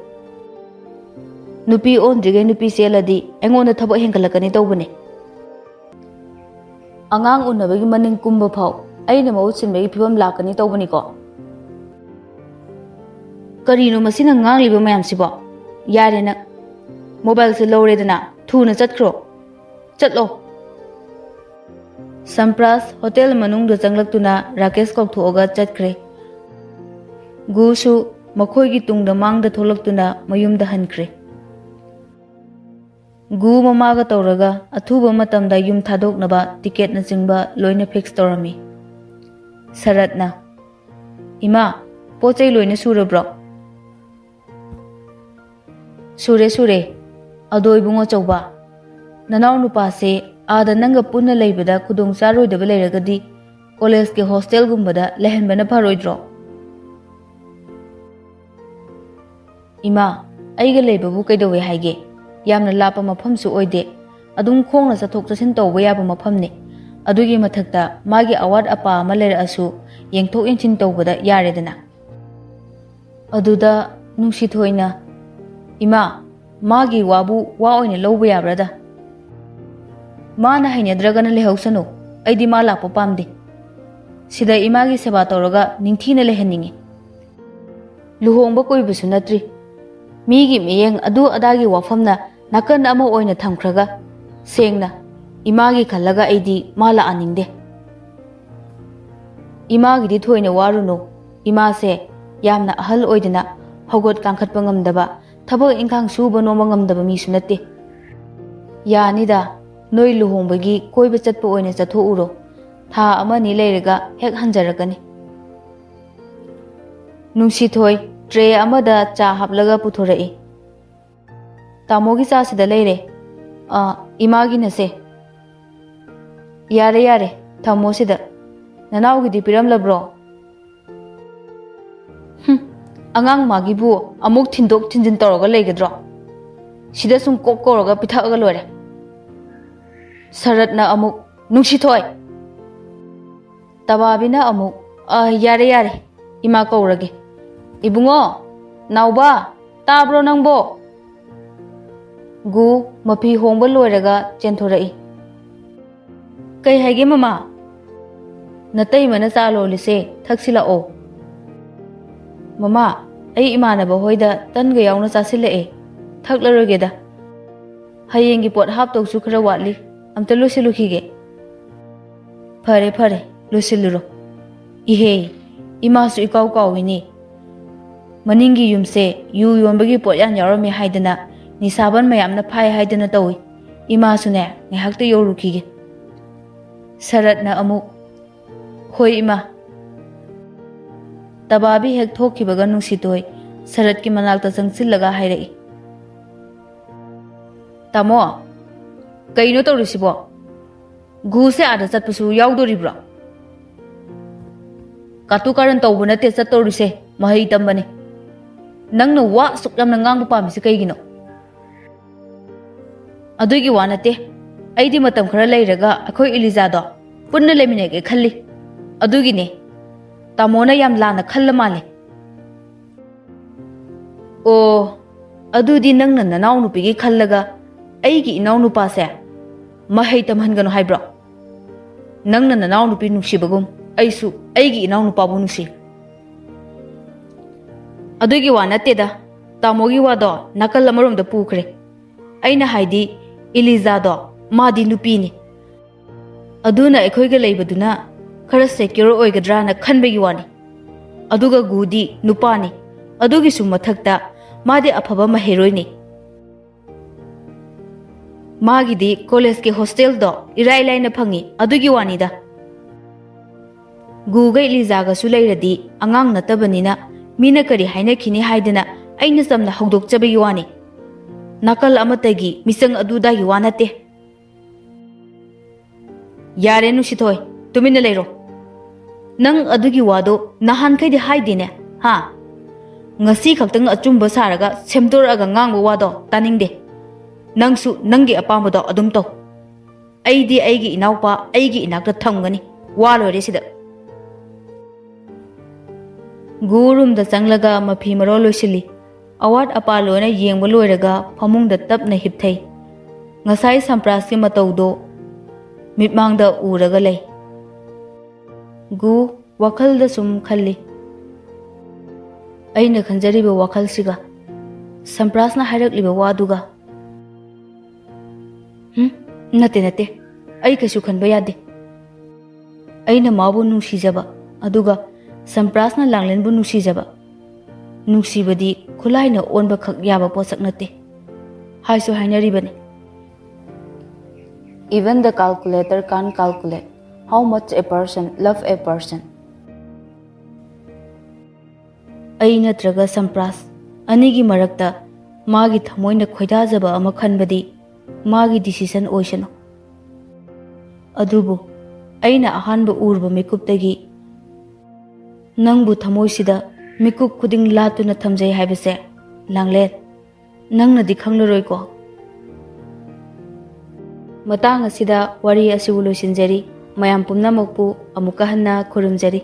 ꯅꯨꯄꯤ ꯑꯣꯟꯗ꯭ꯔꯤꯉꯩ ꯅꯨꯄꯤ ꯆꯦꯜꯂꯗꯤ ꯑꯩꯉꯣꯟꯗ ꯊꯕꯛ ꯍꯦꯟꯒꯠꯂꯛꯀꯅꯤ ꯇꯧꯕꯅꯦ꯫ ꯑꯉꯥꯡ ꯎꯅꯕꯒꯤ ꯃꯅꯤꯡ ꯀꯨꯝꯕ ꯐꯥꯎ ꯑꯩꯅ ꯃꯍꯨꯠ ꯁꯤꯟꯕꯒꯤ ꯐꯤꯕꯝ ꯂꯥꯛꯀꯅꯤ ꯇꯧꯕꯅꯤꯀꯣ꯫ ꯀꯔꯤꯅꯣ ꯃꯁꯤꯅ ꯉꯥꯡꯂꯤꯕ ꯃꯌꯥꯝꯁꯤꯕꯣ? ꯌꯥꯔꯦ ꯅꯪ꯫ ꯃꯣꯕꯥꯏꯜꯁꯦ ꯂꯧꯔꯦꯗꯅ, ꯊꯨꯅ ꯆꯠꯈ꯭ꯔꯣ꯫ ꯆꯠꯂꯣ꯫ ꯁꯝꯄ꯭ꯔꯥꯁ ꯍꯣꯇꯦꯜ ꯃꯅꯨꯡꯗ ꯆꯪꯂꯛꯇꯨꯅ ꯔꯥꯀꯦꯁ ꯀꯧꯊꯣꯛꯑꯒ ꯆꯠꯈ꯭ꯔꯦ꯫ ꯒꯨꯁꯨ ꯃꯈꯣꯏꯒꯤ ꯇꯨꯡꯗ ꯃꯥꯡꯗ ꯊꯣꯛꯂꯛꯇꯨꯅ ꯃꯌꯨꯝꯗ ꯍꯟꯈ꯭ꯔꯦ꯫ ꯒꯨ ꯃꯃꯥꯒ ꯇꯧꯔꯒ ꯑꯊꯨꯕ ꯃꯇꯝꯗ ꯌꯨꯝ ꯊꯥꯗꯣꯛꯅꯕ ꯇꯤꯀꯦꯠꯅꯆꯤꯡꯕ ꯂꯣꯏꯅ ꯐꯤꯛꯁ ꯇꯧꯔꯝꯃꯤ꯫ ꯁꯔꯠꯅ, "ꯏꯃꯥ, ꯄꯣꯠ ꯆꯩ ꯂꯣꯏꯅ ꯁꯨꯔꯕ꯭ꯔꯣ?" "ꯁꯨꯔꯦ, ꯁꯨꯔꯦ꯫ ꯑꯗꯣ ꯏꯕꯨꯡꯉꯣ ꯆꯧꯕ, ꯅꯅꯥꯎ ꯅꯨꯄꯥꯁꯦ ꯑꯥꯗ ꯅꯪꯒ ꯄꯨꯟꯅ ꯂꯩꯕꯗ ꯈꯨꯗꯣꯡ ꯆꯥꯔꯣꯏꯗꯕ ꯂꯩꯔꯒꯗꯤ ꯀꯣꯂꯦꯖꯀꯤ ꯍꯣꯁꯇꯦꯜꯒꯨꯝꯕꯗ ꯂꯩꯍꯟꯕꯅ ꯐꯔꯣꯏꯗ꯭ꯔꯣ?" "ꯏꯃꯥ, ꯑꯩꯒ ꯂꯩꯕꯕꯨ ꯀꯩꯗꯧꯋꯦ ꯍꯥꯏꯒꯦ? ꯌꯥꯝꯅ ꯂꯥꯞꯄ ꯃꯐꯝꯁꯨ ꯑꯣꯏꯗꯦ꯫ ꯑꯗꯨꯝ ꯈꯣꯡꯅ ꯆꯠꯊꯣꯛ ꯆꯠꯁꯤꯟ ꯇꯧꯕ ꯌꯥꯕ ꯃꯐꯝꯅꯤ꯫ ꯑꯗꯨꯒꯤ ꯃꯊꯛꯇ ꯃꯥꯒꯤ ꯑꯋꯥꯠ ꯑꯄꯥ ꯑꯃ ꯂꯩꯔꯛꯑꯁꯨ ꯌꯦꯡꯊꯣꯛ ꯌꯦꯡꯁꯤꯟ ꯇꯧꯕꯗ ꯌꯥꯔꯦꯗꯅ꯫" ꯑꯗꯨꯗ ꯅꯨꯡꯁꯤꯊꯣꯏꯅ, "ꯏꯃꯥ, ꯃꯥꯒꯤ ꯋꯥꯕꯨ ꯋꯥ ꯑꯣꯏꯅ ꯂꯧꯕ ꯌꯥꯕ꯭ꯔꯥꯗ? ꯃꯥꯅ ꯍꯩꯅꯗ꯭ꯔꯒꯅ ꯂꯩꯍꯧꯁꯅꯨ, ꯑꯩꯗꯤ ꯃꯥ ꯂꯥꯛꯄ ꯄꯥꯝꯗꯦ꯫ ꯁꯤꯗ ꯏꯃꯥꯒꯤ ꯁꯦꯕꯥ ꯇꯧꯔꯒ ꯅꯤꯡꯊꯤꯅ ꯂꯩꯍꯟꯅꯤꯡꯉꯤ꯫ ꯂꯨꯍꯣꯡꯕ ꯀꯨꯏꯕꯁꯨ ꯅꯠꯇ꯭ꯔꯤ꯫ ꯃꯤꯒꯤ ꯃꯤꯠꯌꯦꯡ ꯑꯗꯨ ꯑꯗꯥꯒꯤ ꯋꯥꯐꯝꯅ ꯅꯥꯀꯟ ꯑꯃ ꯑꯣꯏꯅ ꯊꯝꯈ꯭ꯔꯒ, ꯁꯦꯡꯅ ꯏꯃꯥꯒꯤ ꯈꯜꯂꯒ ꯑꯩꯗꯤ ꯃꯥ ꯂꯥꯛꯍꯟꯅꯤꯡꯗꯦ꯫ ꯏꯃꯥꯒꯤꯗꯤ ꯊꯣꯏꯅ ꯋꯥꯔꯨꯅꯨ꯫ ꯏꯃꯥꯁꯦ ꯌꯥꯝꯅ ꯑꯍꯜ ꯑꯣꯏꯗꯅ ꯍꯧꯒꯠ ꯀꯥꯡꯈꯠꯄ ꯉꯝꯗꯕ, ꯊꯕꯛ ꯏꯪꯈꯥꯡ ꯁꯨꯕ ꯅꯣꯝꯕ ꯉꯝꯗꯕ ꯃꯤꯁꯨ ꯅꯠꯇꯦ꯫ ꯌꯥꯅꯤꯗ, ꯅꯣꯏ ꯂꯨꯍꯣꯡꯕꯒꯤ ꯀꯣꯏꯕ ꯆꯠꯄ ꯑꯣꯏꯅ ꯆꯠꯊꯣꯛꯎꯔꯣ꯫ ꯊꯥ ꯑꯃ ꯑꯅꯤ ꯂꯩꯔꯒ ꯍꯦꯛ ꯍꯟꯖꯔꯛꯀꯅꯤ꯫" ꯅꯨꯡꯁꯤꯊꯣꯏ ꯇ꯭ꯔꯦ ꯑꯃꯗ ꯆꯥ ꯍꯥꯞꯂꯒ ꯄꯨꯊꯣꯔꯛꯏ꯫ "ꯇꯥꯃꯣꯒꯤ ꯆꯥꯁꯤꯗ ꯂꯩꯔꯦ꯫ ꯑ, ꯏꯃꯥꯒꯤꯅꯁꯦ꯫" "ꯌꯥꯔꯦ, ꯌꯥꯔꯦ, ꯊꯝꯃꯣ ꯁꯤꯗ꯫ ꯅꯅꯥꯎꯒꯤꯗꯤ ꯄꯤꯔꯝꯂꯕ꯭ꯔꯣ? ꯍꯨꯝ, ꯑꯉꯥꯡ ꯃꯥꯒꯤꯕꯨ ꯑꯃꯨꯛ ꯊꯤꯟꯗꯣꯛ ꯊꯤꯟꯖꯤꯟ ꯇꯧꯔꯒ ꯂꯩꯒꯗ꯭ꯔꯣ? ꯁꯤꯗ ꯁꯨꯝ ꯀꯣꯛ ꯀꯧꯔꯒ ꯄꯤꯊꯛꯑꯒ ꯂꯣꯏꯔꯦ꯫ ꯁꯔꯠꯅ ꯑꯃꯨꯛ, "ꯅꯨꯡꯁꯤꯊꯣꯏ!" ꯇꯕꯥꯕꯤꯅ ꯑꯃꯨꯛ, "ꯑ, ꯌꯥꯔꯦ, ꯌꯥꯔꯦ, ꯏꯃꯥ ꯀꯧꯔꯒꯦ꯫ ꯏꯕꯨꯡꯉꯣ, ꯅꯥꯎꯕ, ꯇꯥꯕ꯭ꯔꯣ ꯅꯪꯕꯣ?" ꯒꯨ ꯃꯐꯤ ꯍꯣꯡꯕ ꯂꯣꯏꯔꯒ ꯆꯦꯟꯊꯣꯔꯛꯏ꯫ "ꯀꯩ ꯍꯥꯏꯒꯦ ꯃꯃꯥ?" "ꯅꯇꯩꯃꯅ ꯆꯥ ꯂꯣꯜꯂꯤꯁꯦ, ꯊꯛꯁꯤꯜꯂꯛꯑꯣ꯫" "ꯃꯃꯥ, ꯑꯩ ꯏꯃꯥꯟꯅꯕ ꯍꯣꯏꯗ ꯇꯟꯒ ꯌꯥꯎꯅ ꯆꯥꯁꯤꯜꯂꯛꯑꯦ, ꯊꯛꯂꯔꯣꯏꯒꯦꯗ꯫ ꯍꯌꯦꯡꯒꯤ ꯄꯣꯠ ꯍꯥꯞꯇꯧꯁꯨ ꯈꯔ ꯋꯥꯠꯂꯤ, ꯑꯝꯇ ꯂꯣꯏꯁꯤꯜꯂꯨꯈꯤꯒꯦ꯫" "ꯐꯔꯦ, ꯐꯔꯦ, ꯂꯣꯏꯁꯤꯜꯂꯨꯔꯣ꯫ ꯏꯍꯦ, ꯏꯃꯥꯁꯨ ꯏꯀꯥꯎ ꯀꯥꯎꯏꯅꯦ꯫ ꯃꯅꯤꯡꯒꯤ ꯌꯨꯝꯁꯦ ꯌꯨ ꯌꯣꯟꯕꯒꯤ ꯄꯣꯠ ꯌꯥꯝ ꯌꯥꯎꯔꯝꯃꯦ ꯍꯥꯏꯗꯅ, ꯅꯤꯁꯥꯕꯟ ꯃꯌꯥꯝꯅ ꯐꯥꯏ ꯍꯥꯏꯗꯅ ꯇꯧꯏ꯫ ꯏꯃꯥꯁꯨꯅꯦ, ꯉꯥꯏꯍꯥꯛꯇ ꯌꯧꯔꯨꯈꯤꯒꯦ꯫" ꯁꯔꯠꯅ ꯑꯃꯨꯛ, "ꯍꯣꯏ, ꯏꯃꯥ꯫" ꯇꯕꯥꯕꯤ ꯍꯦꯛ ꯊꯣꯛꯈꯤꯕꯒ ꯅꯨꯡꯁꯤꯇꯣꯏ ꯁꯔꯠꯀꯤ ꯃꯅꯥꯛꯇ ꯆꯪꯁꯤꯜꯂꯒ ꯍꯥꯏꯔꯛꯏ, "ꯇꯥꯃꯣ, ꯀꯩꯅꯣ ꯇꯧꯔꯤꯁꯤꯕꯣ? ꯒꯨꯁꯦ ꯑꯥꯗ ꯆꯠꯄꯁꯨ ꯌꯥꯎꯗꯣꯔꯤꯕ꯭ꯔꯣ?" "ꯀꯥꯇꯨ ꯀꯥꯔꯟ ꯇꯧꯕ ꯅꯠꯇꯦ ꯆꯠꯇꯧꯔꯤꯁꯦ, ꯃꯍꯩ ꯇꯝꯕꯅꯤ꯫ ꯅꯪꯅ ꯋꯥ ꯑꯁꯨꯛ ꯌꯥꯝꯅ ꯉꯥꯡꯕ ꯄꯥꯝꯃꯤꯁꯦ ꯀꯩꯒꯤꯅꯣ?" "ꯑꯗꯨꯒꯤ ꯋꯥ ꯅꯠꯇꯦ, ꯑꯩꯗꯤ ꯃꯇꯝ ꯈꯔ ꯂꯩꯔꯒ ꯑꯩꯈꯣꯏ ꯏꯂꯤꯖꯥꯗꯣ ꯄꯨꯟꯅ ꯂꯩꯃꯤꯟꯅꯒꯦ ꯈꯜꯂꯤ꯫ ꯑꯗꯨꯒꯤꯅꯦ, ꯇꯥꯃꯣꯅ ꯌꯥꯝ ꯂꯥꯟꯅ ꯈꯜꯂ ꯃꯥꯜꯂꯦ꯫" "ꯑꯣ, ꯑꯗꯨꯗꯤ ꯅꯪꯅ ꯅꯅꯥꯎꯅꯨꯄꯤꯒꯤ ꯈꯜꯂꯒ ꯑꯩꯒꯤ ꯏꯅꯥꯎꯅꯨꯄꯥꯁꯦ ꯃꯍꯩ ꯇꯝꯍꯟꯒꯅꯨ ꯍꯥꯏꯕ꯭ꯔꯣ? ꯅꯪꯅ ꯅꯅꯥꯎꯅꯨꯄꯤ ꯅꯨꯡꯁꯤꯕꯒꯨꯝ ꯑꯩꯁꯨ ꯑꯩꯒꯤ ꯏꯅꯥꯎꯅꯨꯄꯥꯕꯨ ꯅꯨꯡꯁꯤ꯫" "ꯑꯗꯨꯒꯤ ꯋꯥ ꯅꯠꯇꯦꯗ, ꯇꯥꯃꯣꯒꯤ ꯋꯥꯗꯣ ꯅꯥꯀꯜ ꯑꯃꯔꯣꯝꯗ ꯄꯨꯈ꯭ꯔꯦ꯫ ꯑꯩꯅ ꯍꯥꯏꯗꯤ, ꯏꯂꯤꯖꯥꯗꯣ, ꯃꯥꯗꯤ ꯅꯨꯄꯤꯅꯤ꯫ ꯑꯗꯨꯅ ꯑꯩꯈꯣꯏꯒ ꯂꯩꯕꯗꯨꯅ ꯈꯔ ꯁꯦꯀ꯭ꯌꯣꯔ ꯑꯣꯏꯒꯗ꯭ꯔꯥꯅ ꯈꯟꯕꯒꯤ ꯋꯥꯅꯤ꯫ ꯑꯗꯨꯒ ꯒꯨꯗꯤ ꯅꯨꯄꯥꯅꯤ꯫ ꯑꯗꯨꯒꯤꯁꯨ ꯃꯊꯛꯇ ꯃꯥꯗꯤ ꯑꯐꯕ ꯃꯍꯩꯔꯣꯏꯅꯤ꯫ ꯃꯥꯒꯤꯗꯤ ꯀꯣꯂꯦꯖꯀꯤ ꯍꯣꯁꯇꯦꯜꯗꯣ ꯏꯔꯥꯏ ꯂꯥꯏꯅ ꯐꯪꯉꯤ, ꯑꯗꯨꯒꯤ ꯋꯥꯅꯤꯗ꯫ ꯒꯨꯒ ꯏꯂꯤꯖꯥꯒꯁꯨ ꯂꯩꯔꯗꯤ ꯑꯉꯥꯡ ꯅꯠꯇꯕꯅꯤꯅ ꯃꯤꯅ ꯀꯔꯤ ꯍꯥꯏꯅꯈꯤꯅꯤ ꯍꯥꯏꯗꯅ ꯑꯩꯅ ꯆꯝꯅ ꯍꯧꯗꯣꯛꯆꯕꯒꯤ ꯋꯥꯅꯤ꯫ ꯅꯥꯀꯜ ꯑꯃꯠꯇꯒꯤ ꯃꯤꯆꯪ ꯑꯗꯨꯗꯥꯒꯤ ꯋꯥ ꯅꯠꯇꯦ꯫" "ꯌꯥꯔꯦ ꯅꯨꯡꯁꯤꯊꯣꯏ, ꯇꯨꯃꯤꯟꯅ ꯂꯩꯔꯣ꯫ ꯅꯪ ꯑꯗꯨꯒꯤ ꯋꯥꯗꯣ ꯅꯍꯥꯟꯈꯩꯗꯤ ꯍꯥꯏꯗꯦꯅꯦ, ꯍꯥ? ꯉꯁꯤ ꯈꯛꯇꯪ ꯑꯆꯨꯝꯕ ꯁꯥꯔꯒ ꯁꯦꯝꯗꯣꯔꯛꯑꯒ ꯉꯥꯡꯕ ꯋꯥꯗꯣ ꯇꯥꯅꯤꯡꯗꯦ꯫ ꯅꯪꯁꯨ ꯅꯪꯒꯤ ꯑꯄꯥꯝꯕꯗꯣ ꯑꯗꯨꯝ ꯇꯧ꯫ ꯑꯩꯗꯤ ꯑꯩꯒꯤ ꯏꯅꯥꯎꯄꯥ ꯑꯩꯒꯤ ꯏꯅꯥꯛꯇ ꯊꯝꯒꯅꯤ꯫ ꯋꯥ ꯂꯣꯏꯔꯦ ꯁꯤꯗ꯫ ꯒꯨ ꯔꯨꯝꯗ ꯆꯪꯂꯒ ꯃꯐꯤ ꯃꯔꯣꯜ ꯂꯣꯏꯁꯤꯜꯂꯤ꯫ ꯑꯋꯥꯠ ꯑꯄꯥ ꯂꯣꯏꯅ ꯌꯦꯡꯕ ꯂꯣꯏꯔꯒ ꯐꯃꯨꯡꯗ ꯇꯞꯅ ꯍꯤꯞꯊꯩ꯫ ꯉꯁꯥꯏ ꯁꯝꯄ꯭ꯔꯥꯁꯀꯤ ꯃꯇꯧꯗꯣ ꯃꯤꯠꯃꯥꯡꯗ ꯎꯔꯒ ꯂꯩ꯫ ꯒꯨ ꯋꯥꯈꯜꯗ ꯁꯨꯝ ꯈꯜꯂꯤ꯫ ꯑꯩꯅ ꯈꯟꯖꯔꯤꯕ ꯋꯥꯈꯜꯁꯤꯒ ꯁꯝꯄ꯭ꯔꯥꯁꯅ ꯍꯥꯏꯔꯛꯂꯤꯕ ꯋꯥꯗꯨꯒ꯫ ꯍꯨꯝ, ꯅꯠꯇꯦ, ꯅꯠꯇꯦ, ꯑꯩ ꯀꯩꯁꯨ ꯈꯟꯕ ꯌꯥꯗꯦ꯫ ꯑꯩꯅ ꯃꯥꯕꯨ ꯅꯨꯡꯁꯤꯖꯕ, ꯑꯗꯨꯒ ꯁꯝꯄ꯭ꯔꯥꯁꯅ ꯂꯥꯡꯂꯦꯟꯕꯨ ꯅꯨꯡꯁꯤꯖꯕ꯫ ꯅꯨꯡꯁꯤꯕꯗꯤ ꯈꯨꯠꯂꯥꯏꯅ ꯑꯣꯟꯕꯈꯛ ꯌꯥꯕ ꯄꯣꯠꯁꯛ ꯅꯠꯇꯦ ꯍꯥꯏꯁꯨ ꯍꯥꯏꯅꯔꯤꯕꯅꯤ꯫ Even the calculator can't calculate how much a person love a person. ꯑꯩ ꯅꯠꯇ꯭ꯔꯒ ꯁꯝꯄ꯭ꯔꯥꯁ ꯑꯅꯤꯒꯤ ꯃꯔꯛꯇ ꯃꯥꯒꯤ ꯊꯃꯣꯏꯅ ꯈꯣꯏꯗꯥꯖꯕ ꯑꯃ ꯈꯟꯕꯗꯤ ꯃꯥꯒꯤ decision ꯑꯣꯏꯁꯅꯨ꯫ ꯑꯗꯨꯕꯨ ꯑꯩꯅ ꯑꯍꯥꯟꯕ ꯎꯔꯨꯕ ꯃꯤꯀꯨꯞꯇꯒꯤ ꯅꯪꯕꯨ ꯊꯃꯣꯏꯁꯤꯗ ꯃꯤꯀꯨꯞ ꯈꯨꯗꯤꯡ ꯂꯥꯠꯇꯨꯅ ꯊꯝꯖꯩ ꯍꯥꯏꯕꯁꯦ, ꯂꯥꯡꯂꯦꯟ, ꯅꯪꯅꯗꯤ ꯈꯪꯂꯔꯣꯏꯀꯣ꯫ ꯃꯇꯥꯡ ꯑꯁꯤꯗ ꯋꯥꯔꯤ ꯑꯁꯤꯕꯨ ꯂꯣꯏꯁꯤꯟꯖꯔꯤ꯫ ꯃꯌꯥꯝ ꯄꯨꯝꯅꯃꯛꯄꯨ ꯑꯃꯨꯛꯀ ꯍꯟꯅ ꯈꯨꯔꯨꯝꯖꯔꯤ꯫